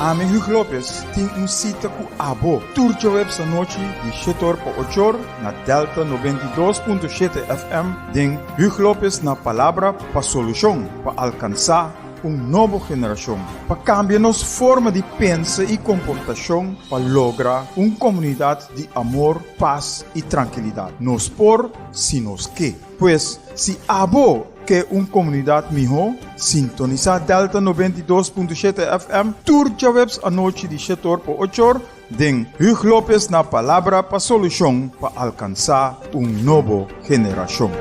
Ami Hugo Lopez tin un sita ku abo tur djaweps anochi di shetor pa ochor na Delta 92.7 FM den Hugo Lopez na Palabra pa Solushon pa alkansá un nobo generashon, pa kambia nos forma di pensa i komportashon pa logra un komunidat di amor, pas i trankilidat. Nos por si nos ke. Pues, si abo ke un komunidat mihó, sintonisá Delta 92.7 FM tur djaweps anochi di shetor pa ochor den Hugo Lopez na Palabra pa Solushon pa alkansá un nobo generashon.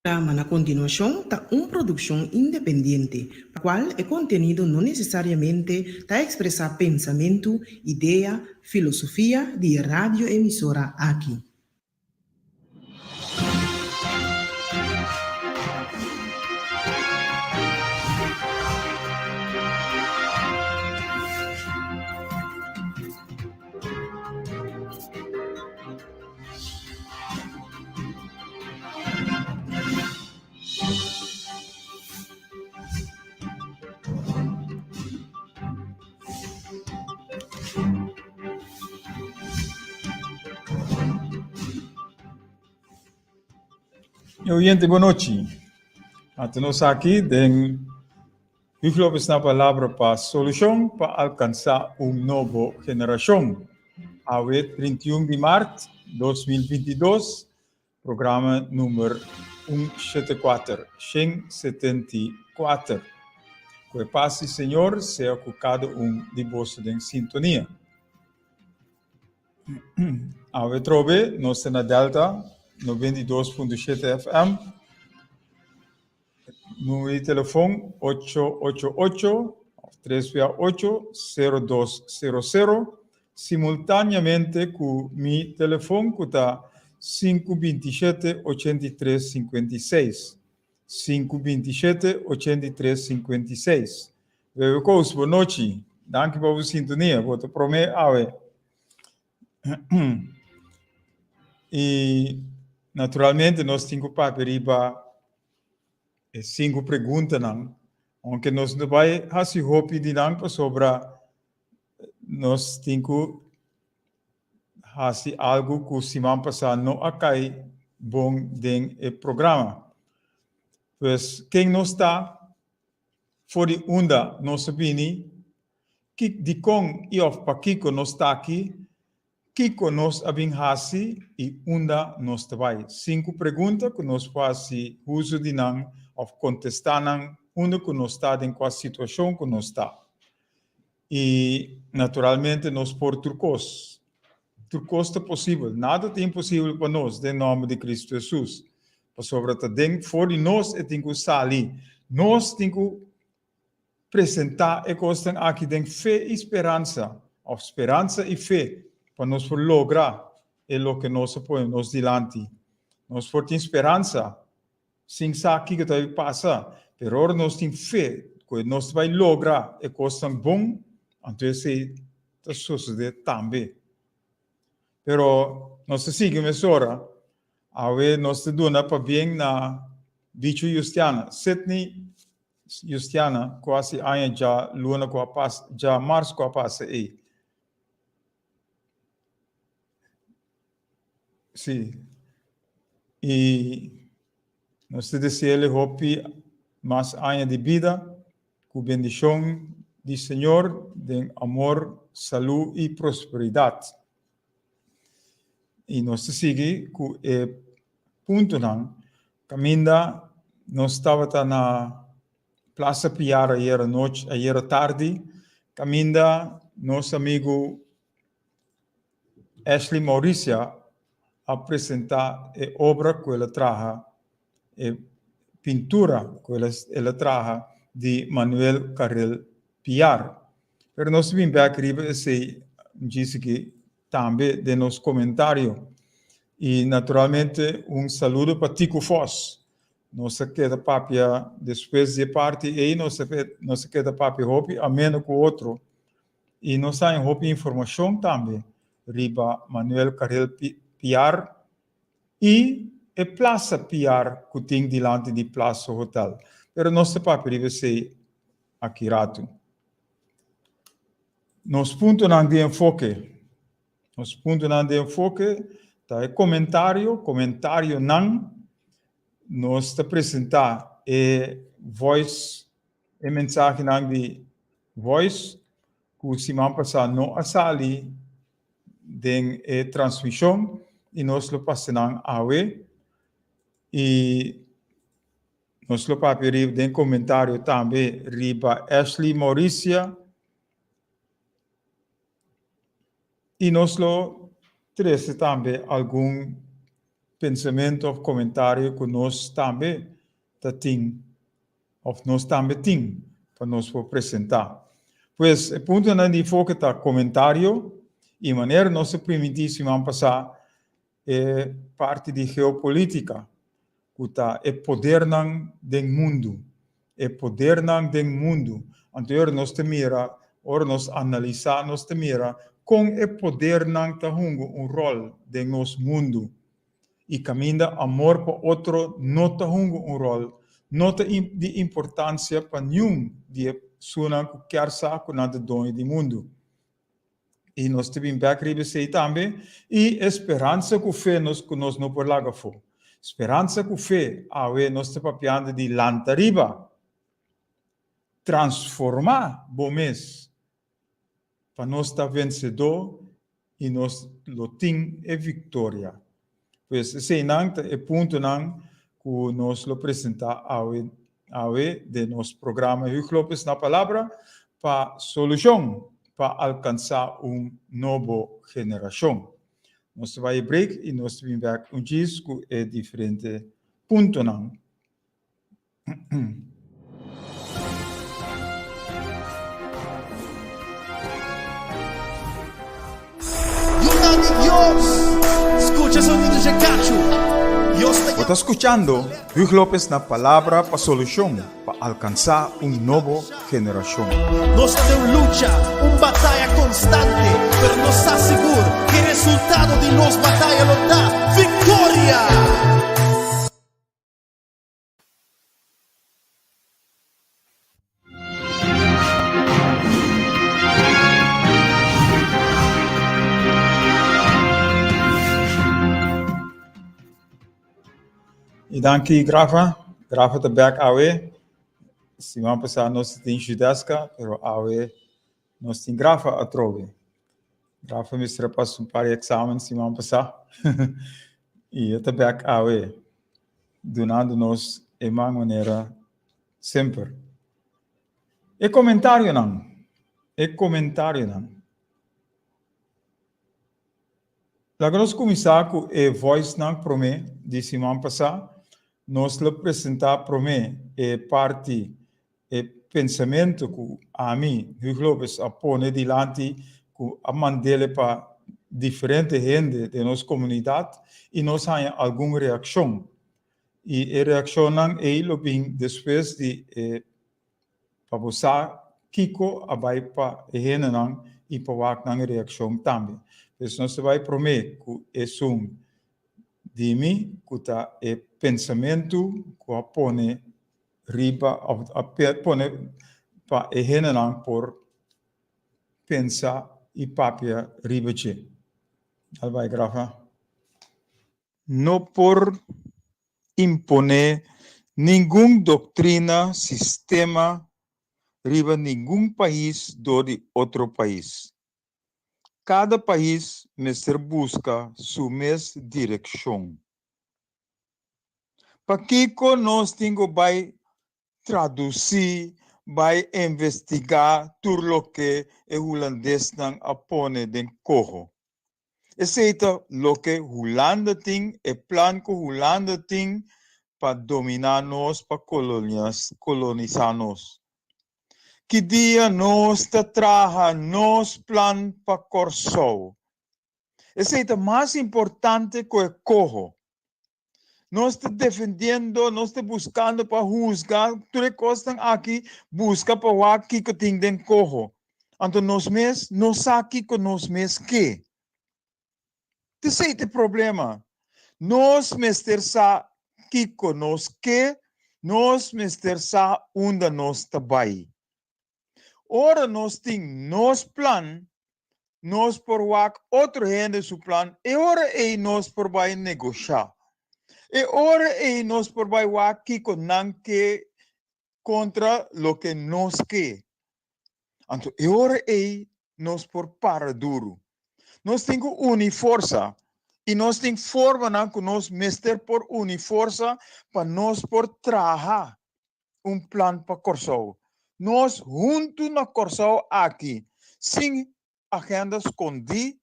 Programa na kontinuashon ta un produkshon independiente, pa kual e kontenido no nesesariamente ta ekspresá pensamentu, idea, filosofia di e radioemisora aki. Mi oyente, bon nochi. Ante nos aki den Hugo Lopez na Palabra pa Solucion pa alcansa un nobo generacion. Awe 31 di maart 2022, Programa number 174, 174. Ku e pas di Señor sea ku kada un di boso den sintonia. Awe trobe nos ta na Delta 92.7 FM. Número di telefon 888 348 0200 simultáneamente ku mi telefon ku ta 527 83 56. 527 83 56. Bebe Koos, bon nochi. Danki pa bo sintonia. Bo ta promé awe. I naturalmente nos tin ku papia riba e sinku preguntanan, ounke nos no bai hasi hopi di nan pasobra nos tin ku hasi algu ku siman pasá no a kai bon den e programa. Pues ken nos ta, for di unda nos a bini, ki dikon i òf pakiko nos ta aki, kiko nos a bin hasi i unda nos ta bai. Sinku pregunta ku nos por hasi uso di nan òf kontestá nan unda ku nos ta den kua situashon ku nos ta. I naturalmente nos por tur kos. Tur kos ta posibel. Nada ta imposibel pa nos den nòmber di Kristu Hesus. Pasobra ta den for di nos e tin ku sali. Nos tin ku presentá e kosnan aki den fe i speransa, òf speransa i fe, pa nos por logra e loke nos a pone nos dilanti. Nos por tin speransa sin sa kiko ta bai pasa, pero ora nos tin fe ku nos ta bai logra e kosnan bon, anto esei ta sosodé tambe. Pero nos ta sigui mesora. Awe nos ta duna pabien na Bicho Justiana, Sidney Justiana ku hasi aña dja luna ku a pasa, dja mars ku a pasa ei. Sí. I nos ta dese'le hopi mas aña di bida ku bendishon di Señor den amor, salú i prosperidat. I nos ta sigui ku e puntonan kaminda nos tabata na Plaza Piar ayera nochi, ayera tardi, kaminda nos amigu Ashley Mauricia a presentá e obra ku el a traha, e pintura ku el a traha di Manuel Carril Piar. Pero nos ta bin bek riba esei djis aki tambe den nos komentario. I naturalmente un saludo pa Tico Vos. Nos a keda papia despues di e parti ei, nos a nos a keda papia hopi ameno ku otro. I nos haña hopi informashon tambe riba Manuel Carril Piar i. e Plaza Piar ku tin dilanti di Plaza Hotel. Pero nos ta papia riba esei aki ratu. Nos puntonan di enfoke. Nos puntonan di enfoke ta e komentario, komentarionan. Nos ta presentá e voice, e mensahenan di voice ku siman pasá no a sali den e transmishon i nos lo pasa nan awe. I nos lo papia riba den komentario tambe riba Ashley Mauricia. I nos lo trese tambe algun pensamentu òf komentario ku nos tambe ta tin òf nos tambe tin pa nos por presentá. Pues e puntonan di enfoke ta komentario i manera nos a primintí siman pasá e parti di geopolítika ku ta e podernan den mundu, e podernan den mundu. Anto ora nos ta mira, ora nos analisá nos ta mira kon e podernan ta hunga un ròl den nos mundu. I kaminda amor pa otro no ta hunga un ròl, no ta di importansia pa niun di e sunan ku kier sa ku nan ta doño di mundu. I nos ta bin bèk riba esei tambe. I e speransa ku fe nos ku nos no por laga afó. Speransa ku fe, awe nos ta papiando di lanta riba, transformá bo mes pa nos ta vensedó i nos lo tin e viktoria. Pues eseinan ta e puntonan ku nos lo presentá awe awe den nos programa Huug Lopez na Palabra pa solushon pa alkansá un nobo generashon. Nos ta bai e break i nos ta bin bèk un djis ku e diferente puntonan. Yunan di Dios, skucha sonido dje kachu. Dios ta Bo ta skuchando Huug Lopez na Palabra pa Solushon pa alkansá un nobo generashon. Nos ta den un lucha, un bataya konstante, pero nos sa sigur ku e resultado di nos bataya lo ta viktoria! I danki Grafa. Grafa ta bek awe. Siman pasá nos tin Judeska, pero awe nos tin Grafa atrobe. Grafa mester a pasa un par di eksamen siman pasá. I e ta bek awe. Dunando nos e man manera semper. E komentarionan, e komentarionan. Laga nos kuminsá ku e voicenan promé di siman pasá. Nos lo presentá promé e parti, e pensamentu ku ami, Huug Lopes, a pone dilanti ku a mand'ele pa diferente hende den nos komunidat i nos haña algun reakshon. I e reakshonnan ei lo bin despues di e pa bo sa kiko a bai pa e hendenan i pa wak nan reakshon tambe. Pues nos ta bai promé ku esun di mi ku ta e pensamentu ku a pone riba òf a pone pa e hendenan por pensa i papia riba dje. Al bai grafa. No por imponé ningun doktrina, sistema riba ningun pais dor di otro pais. Kada pais mester buska su mes direkshon. Pakiko nos tin ku bai tradusí, bai investigá tur loke e hulandesnan a pone den koho? Esei ta loke Hulanda tin, e plan ku Hulanda tin pa dominá nos, pa kolonisá nos. Ki dia nos ta traha nos plan pa Kòrsou? Esei ta mas importante ku e koho. Nos ta defendiendo, nos ta buskando pa husga tur e kosnan aki, buska pa wak kiko tin den koho. Anto nos mes no sa kiko nos mes ke. T'esei ta e problema. Nos mester sa kiko nos ke, nos mester sa unda nos ta bai. Ora nos tin nos plan, nos por wak otro hende su plan, e ora ei nos por bai negoshá. E ora ei nos por bai wak kiko nan ke kontra loke nos ke. Anto e ora ei nos por para duru. Nos tin ku uni forsa i nos tin formanan ku nos mester por uni forsa pa nos por traha un plan pa Kòrsou. Nos huntu na Kòrsou aki, sin agenda skondí,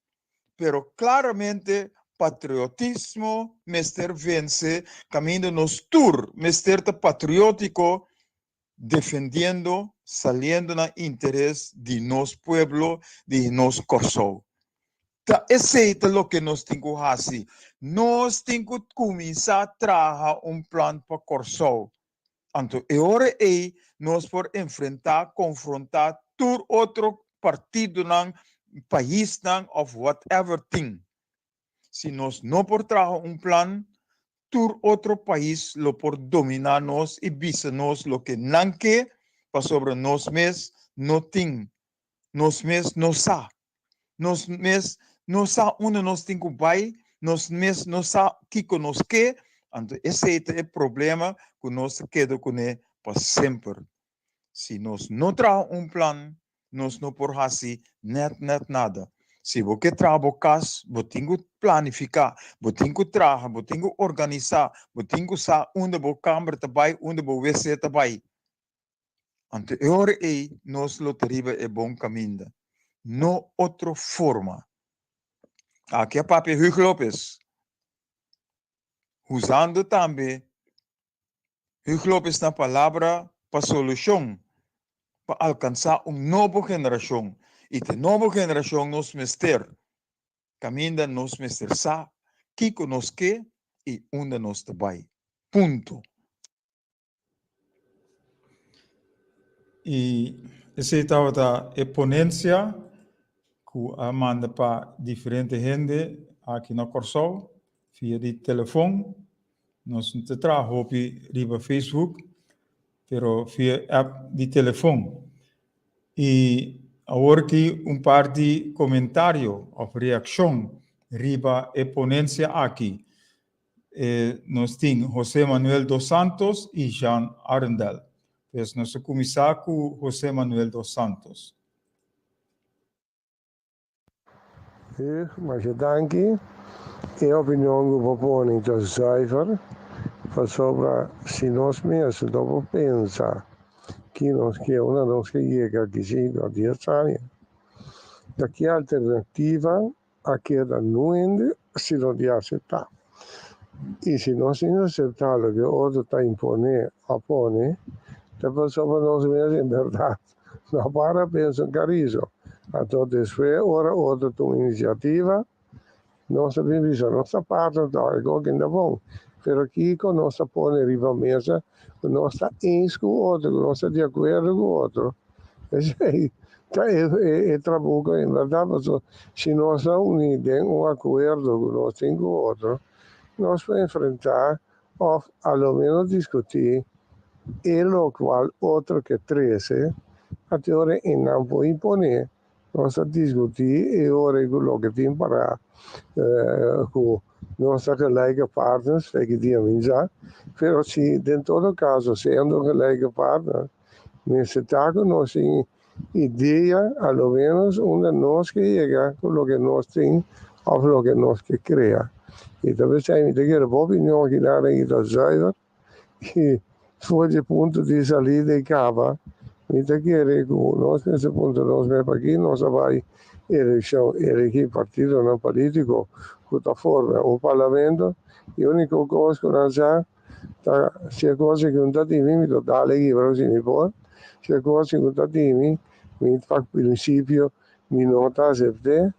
pero klaramente patriotismo mester vense kaminda nos tur mester ta patriótiko defendiendo, saliendo na interes di nos pueblo, di nos Kòrsou. Ta esei ta loke nos tin ku hasi. Nos tin ku kuminsá traha un plan pa Kòrsou. Anto e ora ei nos por enfrentá, konfrontá tur otro partidonan, paisnan òf whatever tin. Si nos no por traha un plan, tur otro pais lo por dominá nos i bisa nos loke nan ke, pasobra nos mes no tin, nos mes no sa. Nos mes no sa unda nos tin ku bai, nos mes no sa kiko nos ke, anto esei ta e problema ku nos ta keda kuné pa semper. Si nos no traha un plan, nos no por hasi nèt nèt nada. Si bo ke traha bo kas, bo tin ku planifiká, bo tin ku traha, bo tin ku organisá, bo tin ku sa unda bo kamber ta bai, unda bo wc ta bai. Anto e ora ei nos lo ta riba e bon kaminda. No otro forma. Aki a papia Hugo Lopez, usando tambe Hugo Lopez na palabra pa solushon pa alkansá un nobo generashon. I ta e nobo generashon nos mester, kaminda nos mester sa kiko nos ke i unda nos ta bai. Punto. I esei tabata e ponensia ku a manda pa diferente hende aki na Kòrsou via di telefon. Nos no ta traha hopi riba Facebook, pero via app di telefon. I awor ki un par di komentario òf reakshon riba e ponensia aki. Nos tin José Manuel dos Santos i Jean Arrindell. Pues nos ta kuminsá ku José Manuel dos Santos. Hug, masha danki. E opinion ku bo pone ta zuiver, pasobra si nos mes no por pensa ki nos ke unda nos ke yega aki sinku a dies aña, ta ki alternativa a keda nuende sino di aseptá. I si nos sin aseptá loke otro ta imponé o pone, ta pasobra nos mes en bèrdat no para pensa un karizo. Anto despues ora otro tuma inisiativa, nos ta bin bisa nos ta parto tòg e koki ta bon, pero kiko nos ta pone riba mesa ku nos ta eens ku otro, ku nos ta di akuerdo ku otro? Esei ta e trabou ku en bèrdat pasobra si nos ta uní den un akuerdo ku nos tin ku otro, nos por enfrentá òf a lo ménos diskutí e lokual otro ke trese, ate ora e nan por imponé. Nos ta diskutí e ora ei ku loke tin pará ku nos ta gelijke partners, feki dia mi sa, pero si den todo kaso siendo gelijke partner, Mester ta ku nos tin idea, a lo menos unda nos ke yega ku loke nos tin òf loke nos ke krea. I ta p'esei mi ta kere bo opinion aki nan i ta zuiver i for di e punto di salida i kaba mi ta kere ku nos mester puntra nos mes paki nos a bai elekshon elegi partidonan politiko ku ta forma un parlamento i uniko kos ku nan sa Ta si e kos ku un ta dimi mi ta dal e libro si mi por, si e kos ku ta dimi mi pa prinsipio mi no ta asept'é,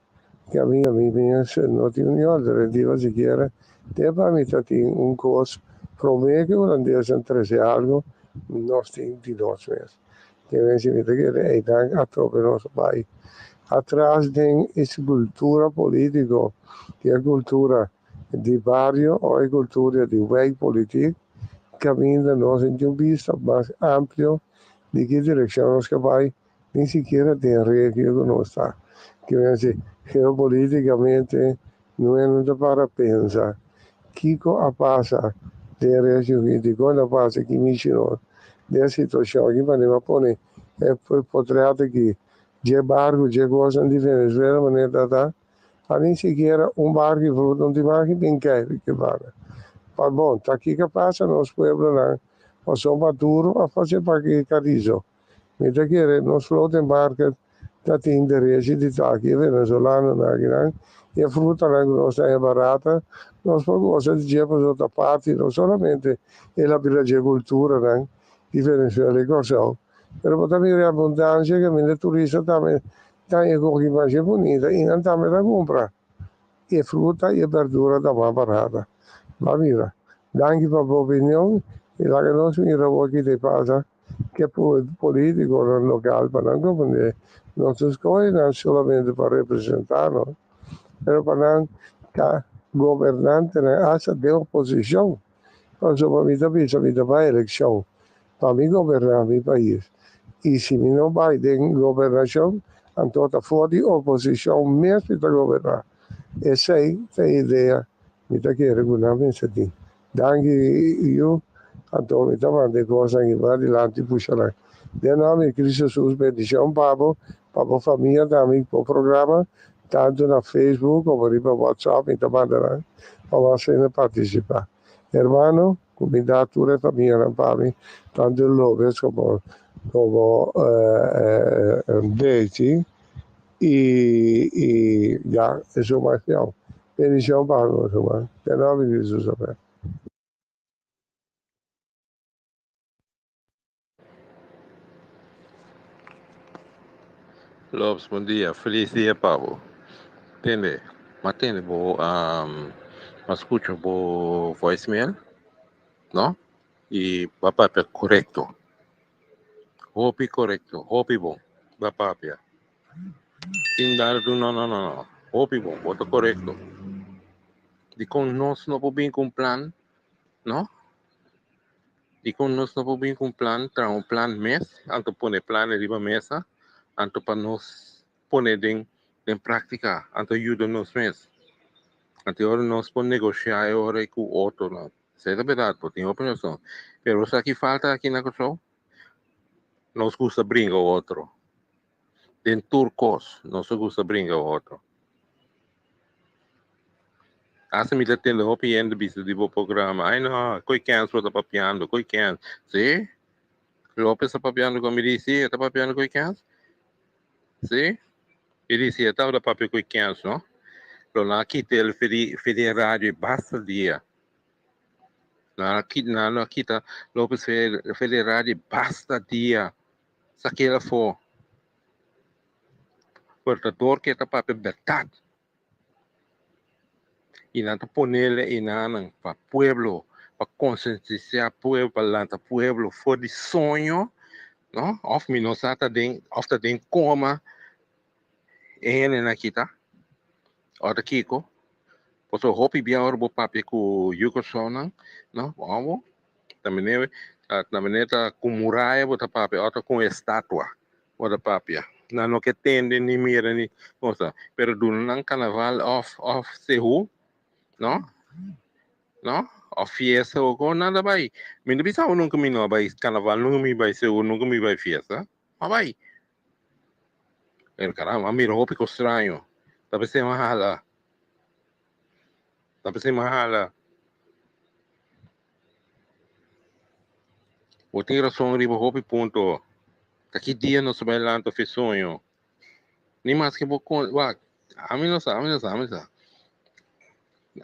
ke ami ami mes no tin un alternativa sikiera, te pa mi ta tin un kos promé ku hulandesnan trese algu nos tin di nos mes. Ke men si mi ta kere einan atrobe nos a bai atras den e kultura politiko, e kultura. di bario o e kultura di wijkpolitiek kaminda nos tin un bista mas amplio di ki direkshon nos ke bai, ni sikiera den regio ku nos ta. Ke men si geopolitikamente no ta para pensa kiko a pasa den regio aki, dikon a pasa ki mishi nos den situashon aki manera a pone e potret aki dje barku dje kosnan di Venezuela manera ta ta. A ni sikiera un barco di fruta no tin mas bin kei di banda. Pa bon, ta kiko a pasa nos pueblonan pasobra Maduro a fase pa Carrizo. Mi ta kere nos floating market ta tin derechi di ta aki e venezolanonan akinan y e frutanan cu nos ta haña barata nos por goza di dje pasobra ta parti no solamente el a bira dje culturanan di Venezuela y Corsou pero bo ta mira e abundancia caminda turista tambe Ta e koki masha bunita i nan tambe ta kumpra e fruta i e berdura ta mas barata. Ba mira. Danki pa bo opinion i laga nos mira awor ki ta pasa ku e politikonan lokal pa nan komprende nos ta skohe nan solamente pa representa nos pero pa nan ta gobernantenan asta den oposishon. Pasobra mi ta bisa mi ta bai elekshon pa mi goberná mi pais i si mi no bai den gobernashon anto ta for di oposishon mes mi ta goberná. Esei ta e idea mi ta kere ku nan mester tin. Danki yu, anto mi ta manda e kosnan aki mas dilanti pusha nan. Den nòmber di Kristu Hesus bendishon pa bo, pa bo famia tambe i bo programa tantu na Facebook komo riba WhatsApp mi ta manda nan pa bo asina partisipá. Hermano, kumindá tur e famianan pa mi, tantu Lopez komo komo Betty i i ya esun mas pion. Bendishon pa bo ruman. Den nòmber di Jesus, amen. Lopes, bon dia. Feliz dia pa bo. Tende, ma tende bo, um, ma scucha bo voicemail, no? Y ba papia correcto. Hopi correcto, hopi bon. Ba papia. Sin dar no, no, no, no. Hopi bon, bo ta correcto. Dicon nos no por bin cu un plan, no? Dikon nos no por bin ku un plan, traha un plan mes, anto pone plan riba mesa, anto pa nos pone den den práktika, anto yuda nos mes. Anto e ora nos por negoshá e ora ei ku otronan. Esei ta bèrdat, bo tin hopi rason. Pero sa ki falta aki na Kòrsou? Nos gusta bringa otro. Den tur kos nos ta gusta bringa otro. Hasta mi ta tende hopi hende bisa di bo programa, ay no, koe kens bo ta papiando, koe kens. Si, Lopez ta papiando ku mi di, si, e ta papiando koe kens. Si, i di si e tabata papia koe kens, no. Lo nan a kita el for di, for di e radio basta dia. Nan a kita, nan a kita Lopez for di e radio basta dia. Sak'el afó. Portador ke ta papia bèrdat. I nan ta ponele enanan pa pueblo, pa konsientisá pueblo, pa lanta pueblo for di soño, no? Òf mi no sa ta den, òf ta den koma e hendenan aki ta, òf ta kiko. Pasobra hopi bia ora bo papia ku yu kòrsounan, no? Amo Ta mene ta mene ta ku muraya bo ta papia òf ta ku un estatua bo ta papia. Nan no ke tende ni mira ni cosa. Pero duna nan karnaval òf òf sehu, no? No? Òf fiesta o ko nan ta bai. Mi no bisa bo nunka mi no a bai karnaval, nunka mi bai sehu, nunka mi bai fiesta. No a bai. Pero caramba, a mira hopi kos straño. Ta pesei mi a hala. Ta pesei mi a hala. Bo tin rason riba hopi punto. Ta ki dia nos ta bai lanta fi soño? Ni maske bo kon, wak, ami no sa, ami no sa, ami no sa.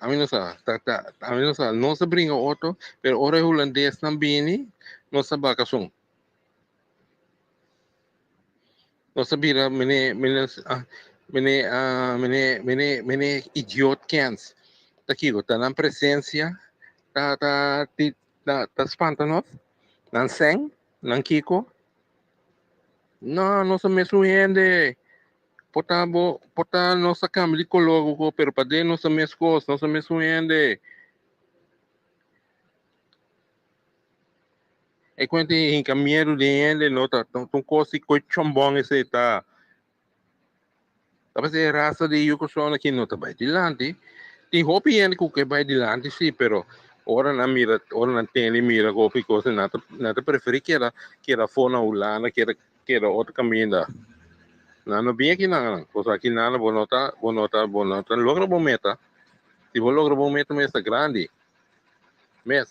Ami no sa, ta, ta, ami no sa. Nos ta bringa otro, pero ora e hulandesnan bini, nos ta bakason. Nos ta bira mene, mene, ah, mene, ah, mene, mene, mene idiot kens. Ta kiko? Ta nan presencia ta, ta, ti, ta, ta spanta nos? Nan sèn? Nan kiko? No, nos ta mesun hende. Por ta bo, por ta nos a cambia di color cu pero paden nos ta mescos, nos ta mesun hende. E cuenta di hinca miedo den hende no ta, ta un cos di coy chombon esey ta. Ta parece e raza di yu persona aki no ta bay dilanti. Tin hopi hende cu ke bay dilanti si, pero ora nan mira, ora nan tende y mira hopi cos, nan ta, nan ta preferi keda, keda afo na Hulanda, keda, keda otro caminda. Nan no bin aki nan, pasobra aki nan bo no ta, bo no ta, bo no ta logra bo meta. Si bo logra bo meta mester grandi mes.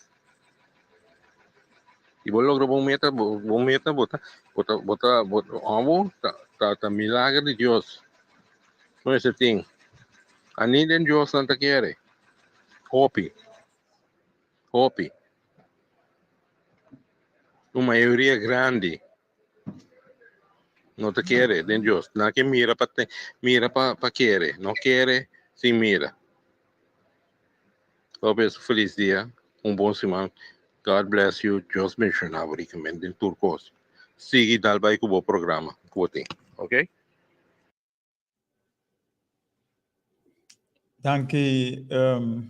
Si bo logra bo meta, bo, bo meta bo ta, bo ta, bo ta, bo, amo ta, ta, ta milagro di Dios. No mester tin. Ani den Dios nan ta kere. Hopi. Hopi. Un mayoria grandi no ta kere den Dios. Nan ke mira pa te, mira pa, pa kere. No kere sin mira. Hopi es feliz dia, un bon siman. God bless you. Dios bendiciona bo ricamente den tur cos. Sigui dal bay cu bo programa cu bo tin. Ok? Danki um,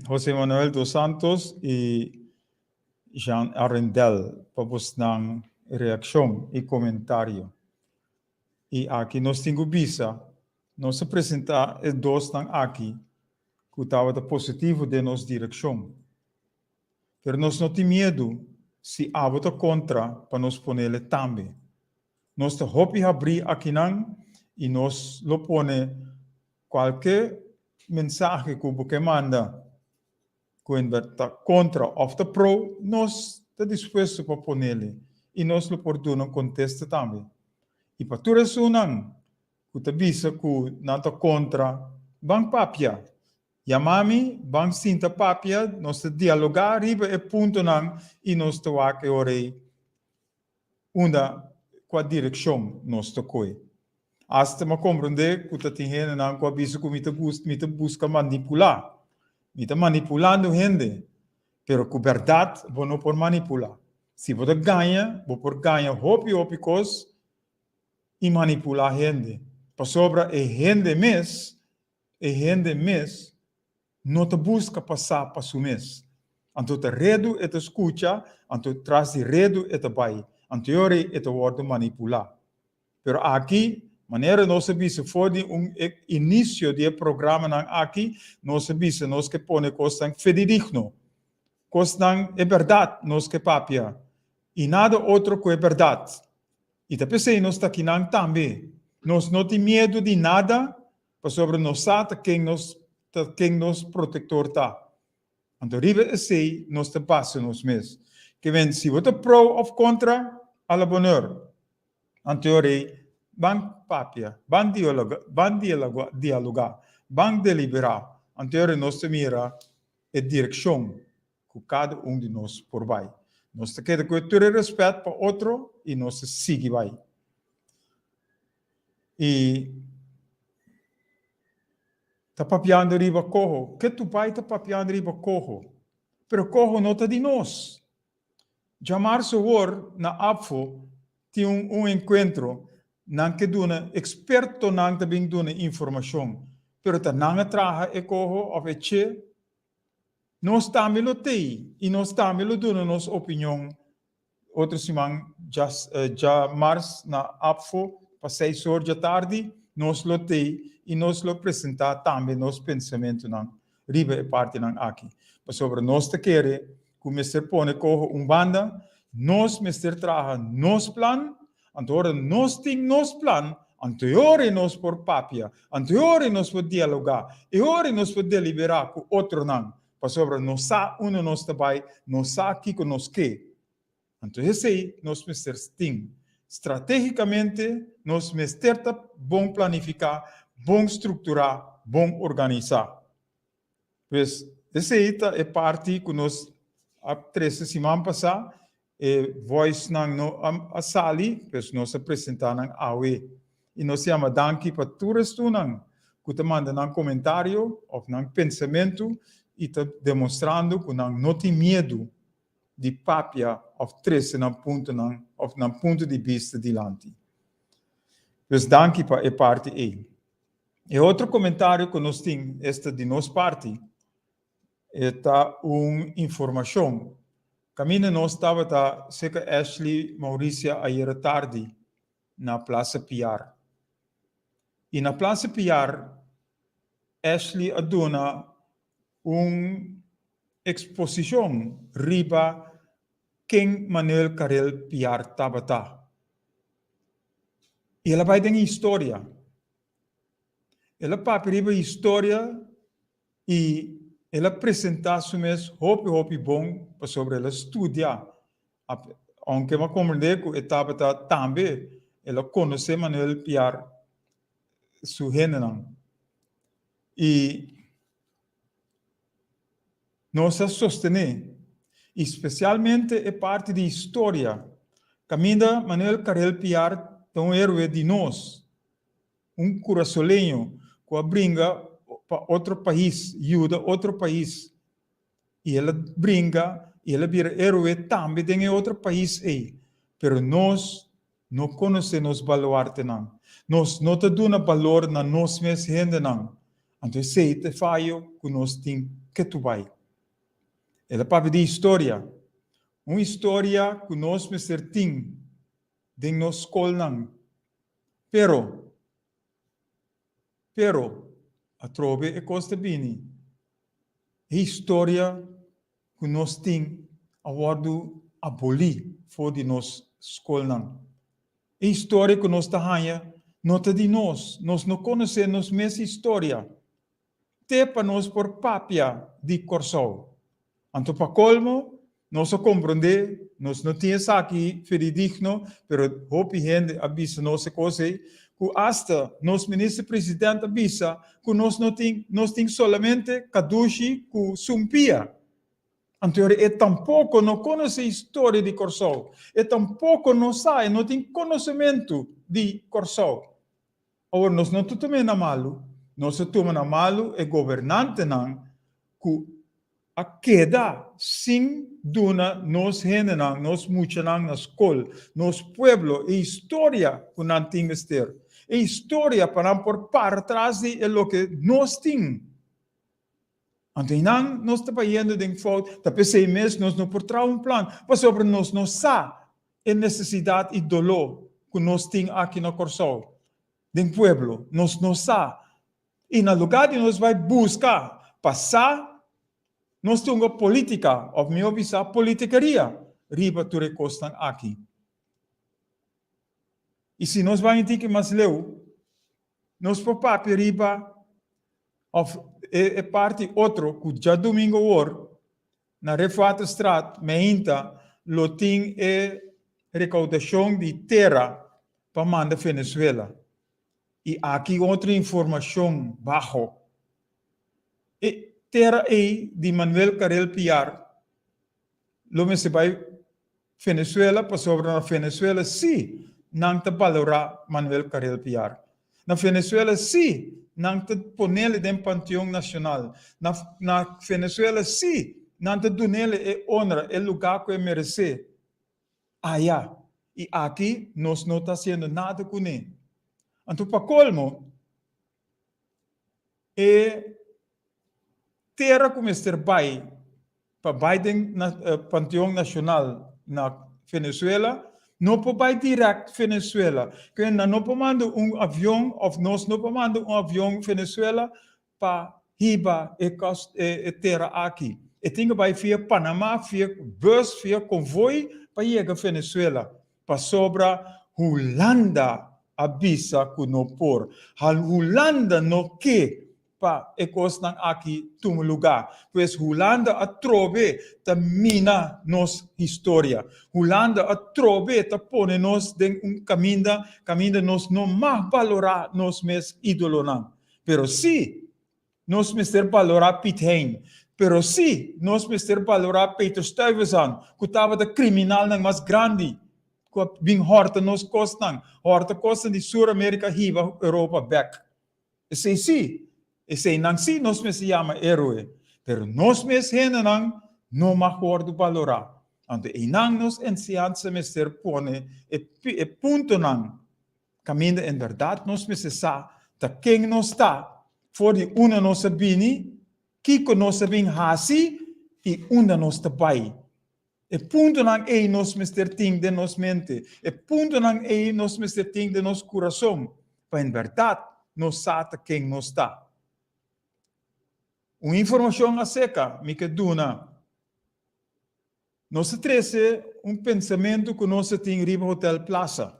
José Manuel dos Santos y Jean Arendel pa bosnan reaccion y comentario. Y aki nos tin cu bisa, nos a presenta e dosnan aki cu tabata positivo den nos direccion. Pero nos no tin miedu si abo ta contra pa nos ponele tambe. Nos ta hopi habrí akinan i nos lo pone kualke mensahe ku bo ke manda ku en ta kontra òf ta pro, nos ta dispuesto pa ponele i nos lo por duna un kontesta tambe. I pa tur esunnan ku ta bisa ku nan ta kontra, ban papia. Yama mi, ban sinta papia, nos ta dialogá riba e puntonan i nos ta wak e ora ei Unda kua direkshon nos ta koe? Asta m'a komprondé ku ta tin hendenan ku a bisa ku mi ta gusta, mi ta buska manipulá. Mi ta manipulando hende, pero ku bèrdat bo no por manipulá. Si bo ta gaña, bo por gaña hopi hopi kos i manipulá hende, pasobra e hende mes, e hende mes no ta buska pa sa pa su mes. Anto ta redu e ta skucha, anto tras di redu e ta bai, anto e ora ei e ta wòrdu manipulá. Pero aki, manera nos a bisa for di un e inisio di e programanan aki, nos a bisa nos ke pone kosnan fidedigno, kosnan e bèrdat nos ke papia, i nada otro ku e bèrdat. I ta p'esei nos ta akinan tambe. Nos no tin miedu di nada, Pasobra nos sa ta ken nos ta ken nos protector ta. Anto riba esey nos ta basa nos mes. Ke men si bo ta pro of contra, a la bonheur. Anto e ora ey ban papia, ban dialoga, ban dialoga, dialoga, ban delibera. Anto e ora nos ta mira e direccion cu cada un di nos por bay. Nos ta keda cu e tur e respet pa otro y nos ta sigui bay. I ta papiando riba koho. Ke tu bai ta papiando riba koho? Pero koho no ta di nos. Djamarso awor na ABVO tin un un enkuentro, nan ke duna, ekspertonan ta bin duna informashon, pero ta nan a traha e koho òf e che? Nos tambe lo tei i nos tambe lo duna nos opinion Otro siman djamars na APFO pa seis or djatardi nos lo tei i nos lo presentá tambe nos pensamentunan riba e partinan aki. Pasobra nos ta kere ku mester pone koho un banda, nos mester traha nos plan, anto ora nos tin nos plan, anto e ora ei nos por papia, anto e ora ei nos por dialogá, e ora ei nos por deliberá ku otronan Pasobra nos sa unda nos ta bai, nos sa kiko nos ke. Anto esei nos mester tin. Stratégikamente nos mester ta bon planifiká, bon strukturá, bon organisá. Pues esei ta e parti ku nos a trese siman pasá, e voicenan no a sali, pues nos a presentá nan awe. I nos yama danki pa tur estunan ku ta manda nan komentario òf nan pensamentu i ta demostrando ku nan no tin miedu di papia òf trese nan puntonan òf nan punto di bista dilanti. Dus danki pa e parti ei. E otro komentario ku nos tin, esta di nos parti, e ta un informashon. Kaminda nos tabata serka Ashley Mauricia ayera tardi na Plaza Piar. I na Plaza Piar Ashley a duna un eksposishon riba ken Manuel Karel Piar tabata. I el a bai den historia. El a papia riba historia i el a presentá su mes hopi hopi bon pasobra el a studia. Aunke mi a komprendé ku e tabata tambe el a konosé Manuel Piar su hendenan. I nos a sostené, i spesialmente e parti di historia, kaminda Manuel Karel Piar ta un héroe di nos, un kurasoleño ku a bringa pa otro pais, yuda otro pais, i el a bringa i el a bira héroe tambe den e otro pais ei. Pero nos no konosé nos baluartenan. Nos no ta duna balor na nos mes hendenan. Anto esei ta e fayo ku nos tin ketu bai. El a papia di historia. Un historia ku nos mester tin den nos skolnan. Pero, pero, atrobe e kos ta bini. E historia ku nos tin a wòrdu abolí for di nos skolnan. E historia ku nos ta haña no ta di nos, nos no konosé nos mes historia. Te pa nos por papia di Kòrsou. Anto pa kolmo, nos a komprondé, nos no tin esaki feridigno, pero hopi hende a bisa nos e kos ei, ku asta nos minister president a bisa ku nos no tin, nos tin solamente kadushi ku sumpia. Anto e tampoko no konosé historia di Kòrsou, e tampoko no sa, e no tin konosementu di Kòrsou. Awor nos no ta tum'é na malu, nos ta tuma na malu e gobernantenan ku a keda sin duna nos hendenan, nos muchanan na skol, nos pueblo e historia ku nan tin mester, e historia pa nan por para tras di e loke nos tin. Anto einan nos ta bayendo den fout, ta p'esei mes nos no por traha un plan, pasobra nos no sa e nesesidat i doló ku nos tin aki na Kòrsou, den pueblo, nos no sa. I na lugá di nos bai buska pa sa, nos tunga polítika, òf mihó bisá politikeria, riba tur e kosnan aki. I si nos bai un tiki mas leu, nos por papia riba òf e parti otro ku djadumingu awor na Refuaterstraat meinta lo tin e rekoudashon di tera pa manda Venezuela. I aki otro informashon baho. E tera ei di Manuel Karel Piar lo mester bai Venezuela pasobra na Venezuela sí nan ta balorá Manuel Karel Piar. Na Venezuela sí nan ta ponele den Panteon Nacional. Na na Venezuela sí nan ta dunele e honra, e lugá ku e meresé. Aya. I aki nos no ta hasiendo nada kuné. Anto pa kolmo e tera ku mester bai pa bai den Panteon Nacional na Venezuela no por bai direct Venezuela. Ke nan no por manda un avion of nos no por manda un avion Venezuela pa hiba e e tera aki. E tin ke bai via Panama, via bus, via konvoi pa yega Venezuela. Pasobra Hulanda a bisa ku no por. Hulanda no ke pa e kosnan aki tuma lugá. Pues Hulanda atrobe ta mina nos historia. Hulanda atrobe ta pone nos den un kaminda kaminda nos no mag balorá nos mes ídolonan. Pero sí nos mester balorá Piet Hein. Pero sí nos mester balorá Peter Stuyvesant ku tabata kriminalnan mas grandi ku a bin hòrta nos kosnan, hòrta kosnan di Sur Amerika hiba Europa bèk. Esei sí, eseinan sí nos mester yama héroe, pero nos mes hendenan no mag wòrdu balorá. Anto einan nos enseñansa mester pone e puntonan. kaminda en bèrdat nos mester sa ta ken nos ta, for di unda nos a bini, kiko nos a bin hasi i unda nos ta bai. E puntonan ei nos mester tin den nos mente, e puntonan ei nos mester tin den nos kurason, pa en bèrdat nos sa ta ken nos ta. Un informashon aseka mi ke duna. Nos a trese un pensamentu ku nos a tin riba Hotel Plaza.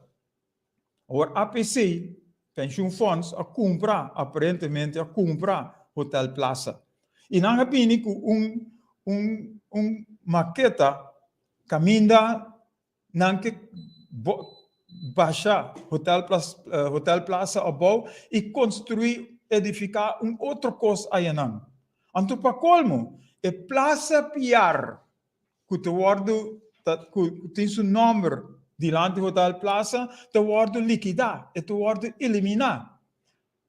Awor APC, Pensioen Fonds, a kumpra, aparentemente a kumpra Hotel Plaza. I nan a bini ku un un un maketa kaminda nan ke basha Hotel Hotel Plaza abou i konstruí, edifiká un otro kos ayanan. Anto pa kolmo, e Plaza Piar ku ta wòrdu ta ku tin su nòmber dilanti Hotel Plaza ta wòrdu likidá, e ta wòrdu eliminá.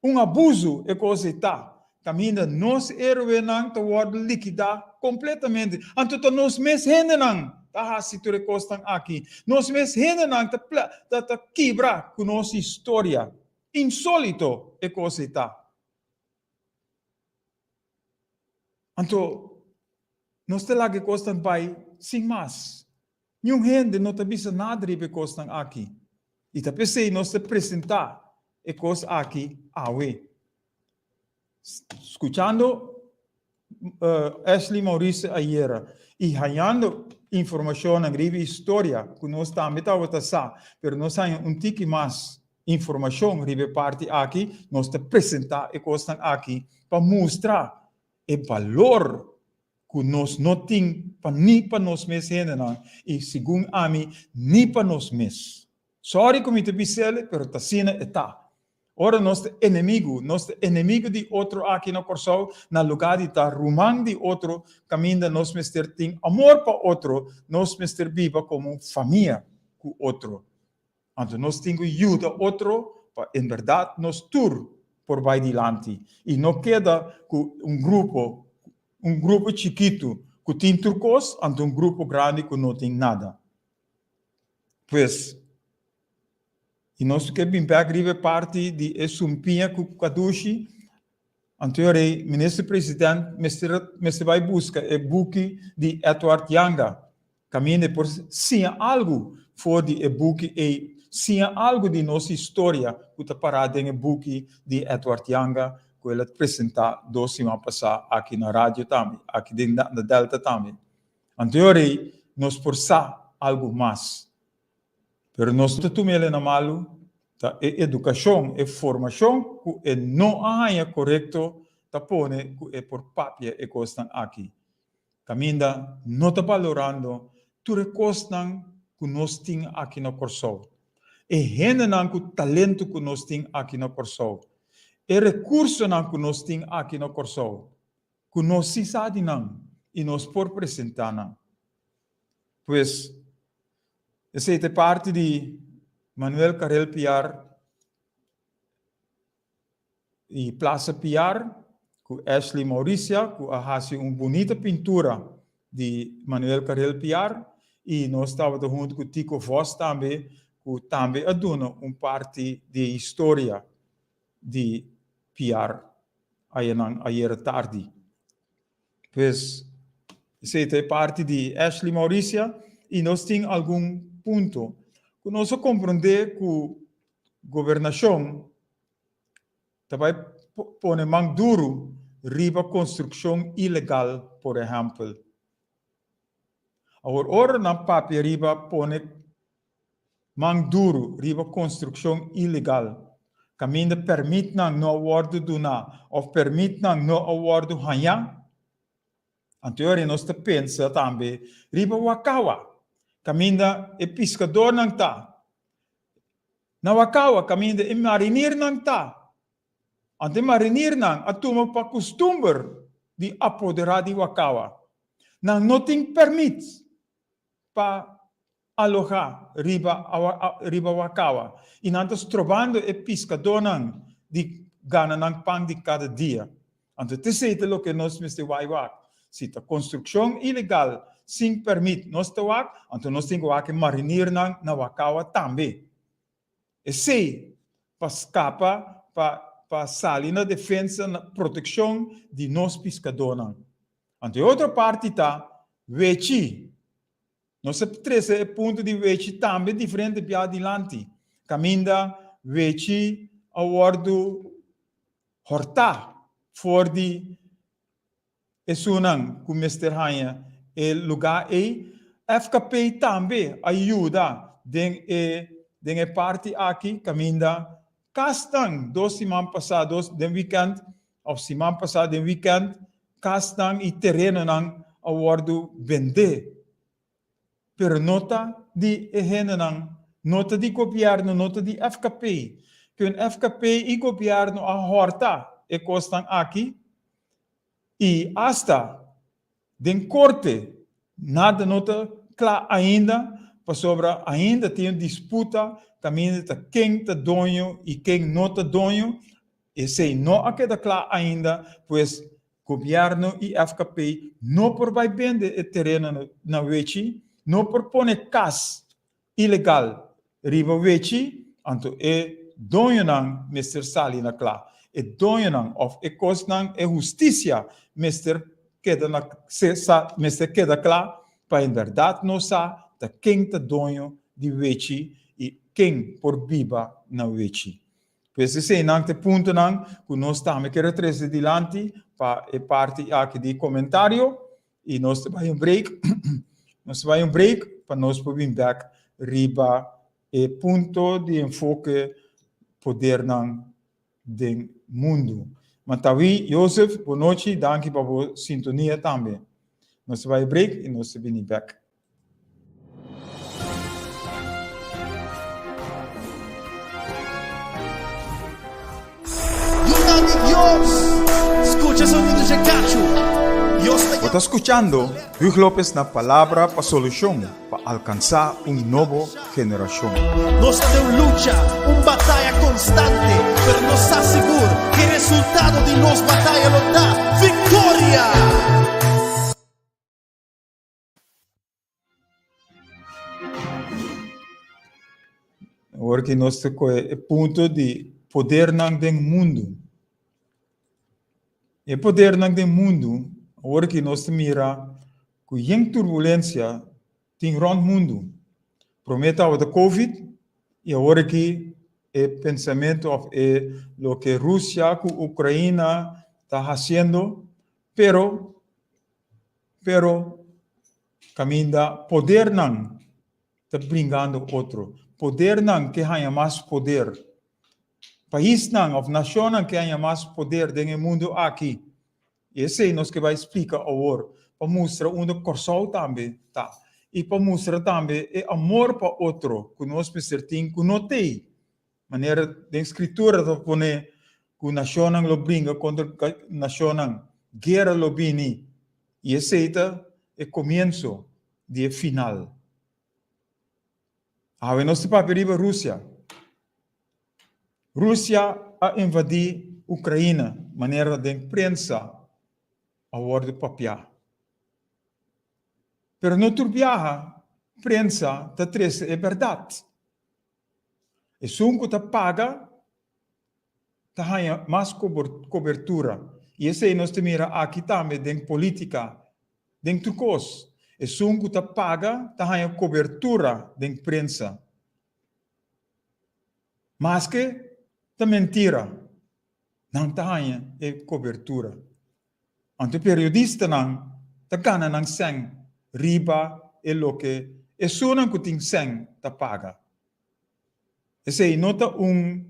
Un abuso e kos ei ta, kaminda nos héroenan ta wòrdu likidá kompletamente. Anto ta nos mes hendenan ta hasi tur e kosnan aki. Nos mes hendenan ta ta ta kibra ku nos historia. Insólito e kos ei ta. Anto nos ta laga e kosnan bai sin mas. Niun hende no ta bisa nada riba e kosnan aki. I ta p'esei nos ta presentá e kos aki awe. Skuchando Ashley Maurice ayera i hañando informashonnan riba e historia ku nos tambe tabata sa, pero nos haña un tiki mas informashon riba e parti aki, nos ta presentá e kosnan aki pa mustra e balor ku nos no tin pa ni pa nos mes hendenan i segun ami ni pa nos mes. Sorry ku mi ta bis'el pero ta asina e ta. Ora nos ta enemigu, nos ta enemigu di otro aki na Kòrsou na lugá di ta ruman di otro kaminda nos mester tin amor pa otro, nos mester biba komo famia ku otro. Anto nos tin ku yuda otro pa en bèrdat nos tur por bai dilanti i no keda ku un grupo, un grupo chikitu ku tin tur kos anto un grupo grandi ku no tin nada. Pues, i nos ke bin bèk riba e parti di e sumpiña ku kadushi, anto e rei Minister President mester mester bai buska e buki di Edward Janga Kaminda e por siña algu for di e buki ei, siña algu di nos historia ku ta pará den e buki di Edward Janga ku el a presentá dos siman pasá aki na radio tambe, aki den na Delta tambe. Anto ei nos por sa algu mas. Pero nos no ta tuma el na malu, ta e edukashon, e formashon ku e no a haña korekto ta pone ku e por papia e kosnan aki. Kaminda no ta balorando tur e kosnan ku nos tin aki na Kòrsou, e hendenan ku talento ku nos tin aki na Kòrsou, e rekursonan ku nos tin aki na Kòrsou, ku nos si sa di nan i nos por presentá nan. Pues, esei ta e parti di Manuel Carel Piar. I Plaza Piar ku Ashley Mauricia ku a hasi un bunita pintura di Manuel Carel Piar i nos tabata huntu ku Tico Vos tambe ku tambe a duna un parti di e historia di Piar ayanan ayera tardi. Pues esei ta e parti di Ashley Mauricia i nos tin algun punto ku nos a komprondé ku gobernashon ta bai pone man duru riba konstrukshon ilegal, por ehèmpel. Awor ora nan papia riba pone man duru riba konstrukshon ilegal, kaminda pèrmitnan no a wòrdu duná òf pèrmitnan no a wòrdu hañá, anto e ora nos ta pensa tambe riba Wakawa, kaminda e piskadornan ta. Na Wakawa kaminda e marinirnan ta. Anto e marinirnan a tuma pa kustumber di apoderá di Wakawa. Nan no tin pèrmit pa alohá riba riba Wakawa i nan ta strobando e piskadónan di gana nan pan di kada dia. Anto t'esei ta loke nos mester wai wak. Si ta konstrukshon ilegal sin pèrmit nos ta wak, anto nos tin ku wak e marinirnan na Wakawa tambe. Esei. pa skapa, pa pa sali na defensa, na protekshon di nos piskadónan. Anto e otro parti ta wechi. Nos a trese e punto di wechi tambe diferente bia dilanti, kaminda wechi a wòrdu hòrtá for di Esunnan ku mester haña e lugá ei. FKP tambe a yuda den e den e parti aki kaminda kasnan dos siman pasá dos den wikènt òf siman pasá den wikènt kasnan i terenonan a wòrdu bendé. Pero no ta di e hendenan, no ta di gobièrnu, no ta di FKP. Ken FKP i gobièrnu a hòrta e kosnan aki i asta den korte nada no ta kla ainda pasobra ainda tin un disputa kaminda ta ken ta doño i ken no ta doño. Esei no a keda kla ainda, pues Gobierno y FKP no por bay bende e tereno na Wechi, no por pone cas ilegal riba Wechi, anto e doñonan mester sali na cla. E doñonan of e cosnan, e husticia mester keda na mester keda cla pa en berdad nos sa ta ken ta doño di Wechi y ken por biba na Wechi. Pues eseinan ta e puntonan ku nos tambe kere trese dilanti pa e parti aki di komentario i nos ta bai un break. Nos ta bai un break pa nos por bin bek riba e punto di enfoke podernan den mundu. Matawi Joseph, bonochi, danki pa bo sintonia tambe. Nos ta bai break i nos ta bini bek. Yunan di Dios, skucha sonido dje kachu. Dios ta Bo ta skuchando Huug Lopez na Palabra pa Solushon pa alkansá un nobo generashon. Nos ta den un lucha, un bataya konstante, pero nos sa sigur ku e resultado di nos bataya lo ta viktoria! Awor ki nos ta kohe e punto di podernan den mundu. E podernan den mundu, awor ki nos ta mira ku yen turbulensia tin rònt mundu. Promé tabata Covid i awor aki e pensamentu òf e loke Rusia ku Ukraina ta hasiendo, pero Pero kaminda podernan ta bringando otro, podernan ke haña mas poder, paisnan òf nashonnan ke haña mas poder den e mundu aki. I esei nos ke bai splika awor pa mustra unda Kòrsou tambe ta i pa mustra tambe e amor pa otro ku nos mester tin ku no t'ei. Manera den Skritura ta pone ku nashonnan lo bringa kontra nashonnan, guera lo bini, i esei ta e komienso di e final. Awe nos ta papia riba Rusia. Rusia a invadí Ukraina, manera den prensa a wòrdu papiá. Pero no tur biaha prensa ta trese e bèrdat. Esun ku ta paga ta haña mas kobertura. I esei nos ta mira aki tambe den polítika, den tur kos. Esun ku ta paga ta haña kobertura den prensa. Maske ta mentira, nan ta haña e kobertura. Anto e periodistanan ta gana nan sèn riba e loke esunnan ku tin sèn ta paga. Esei no ta un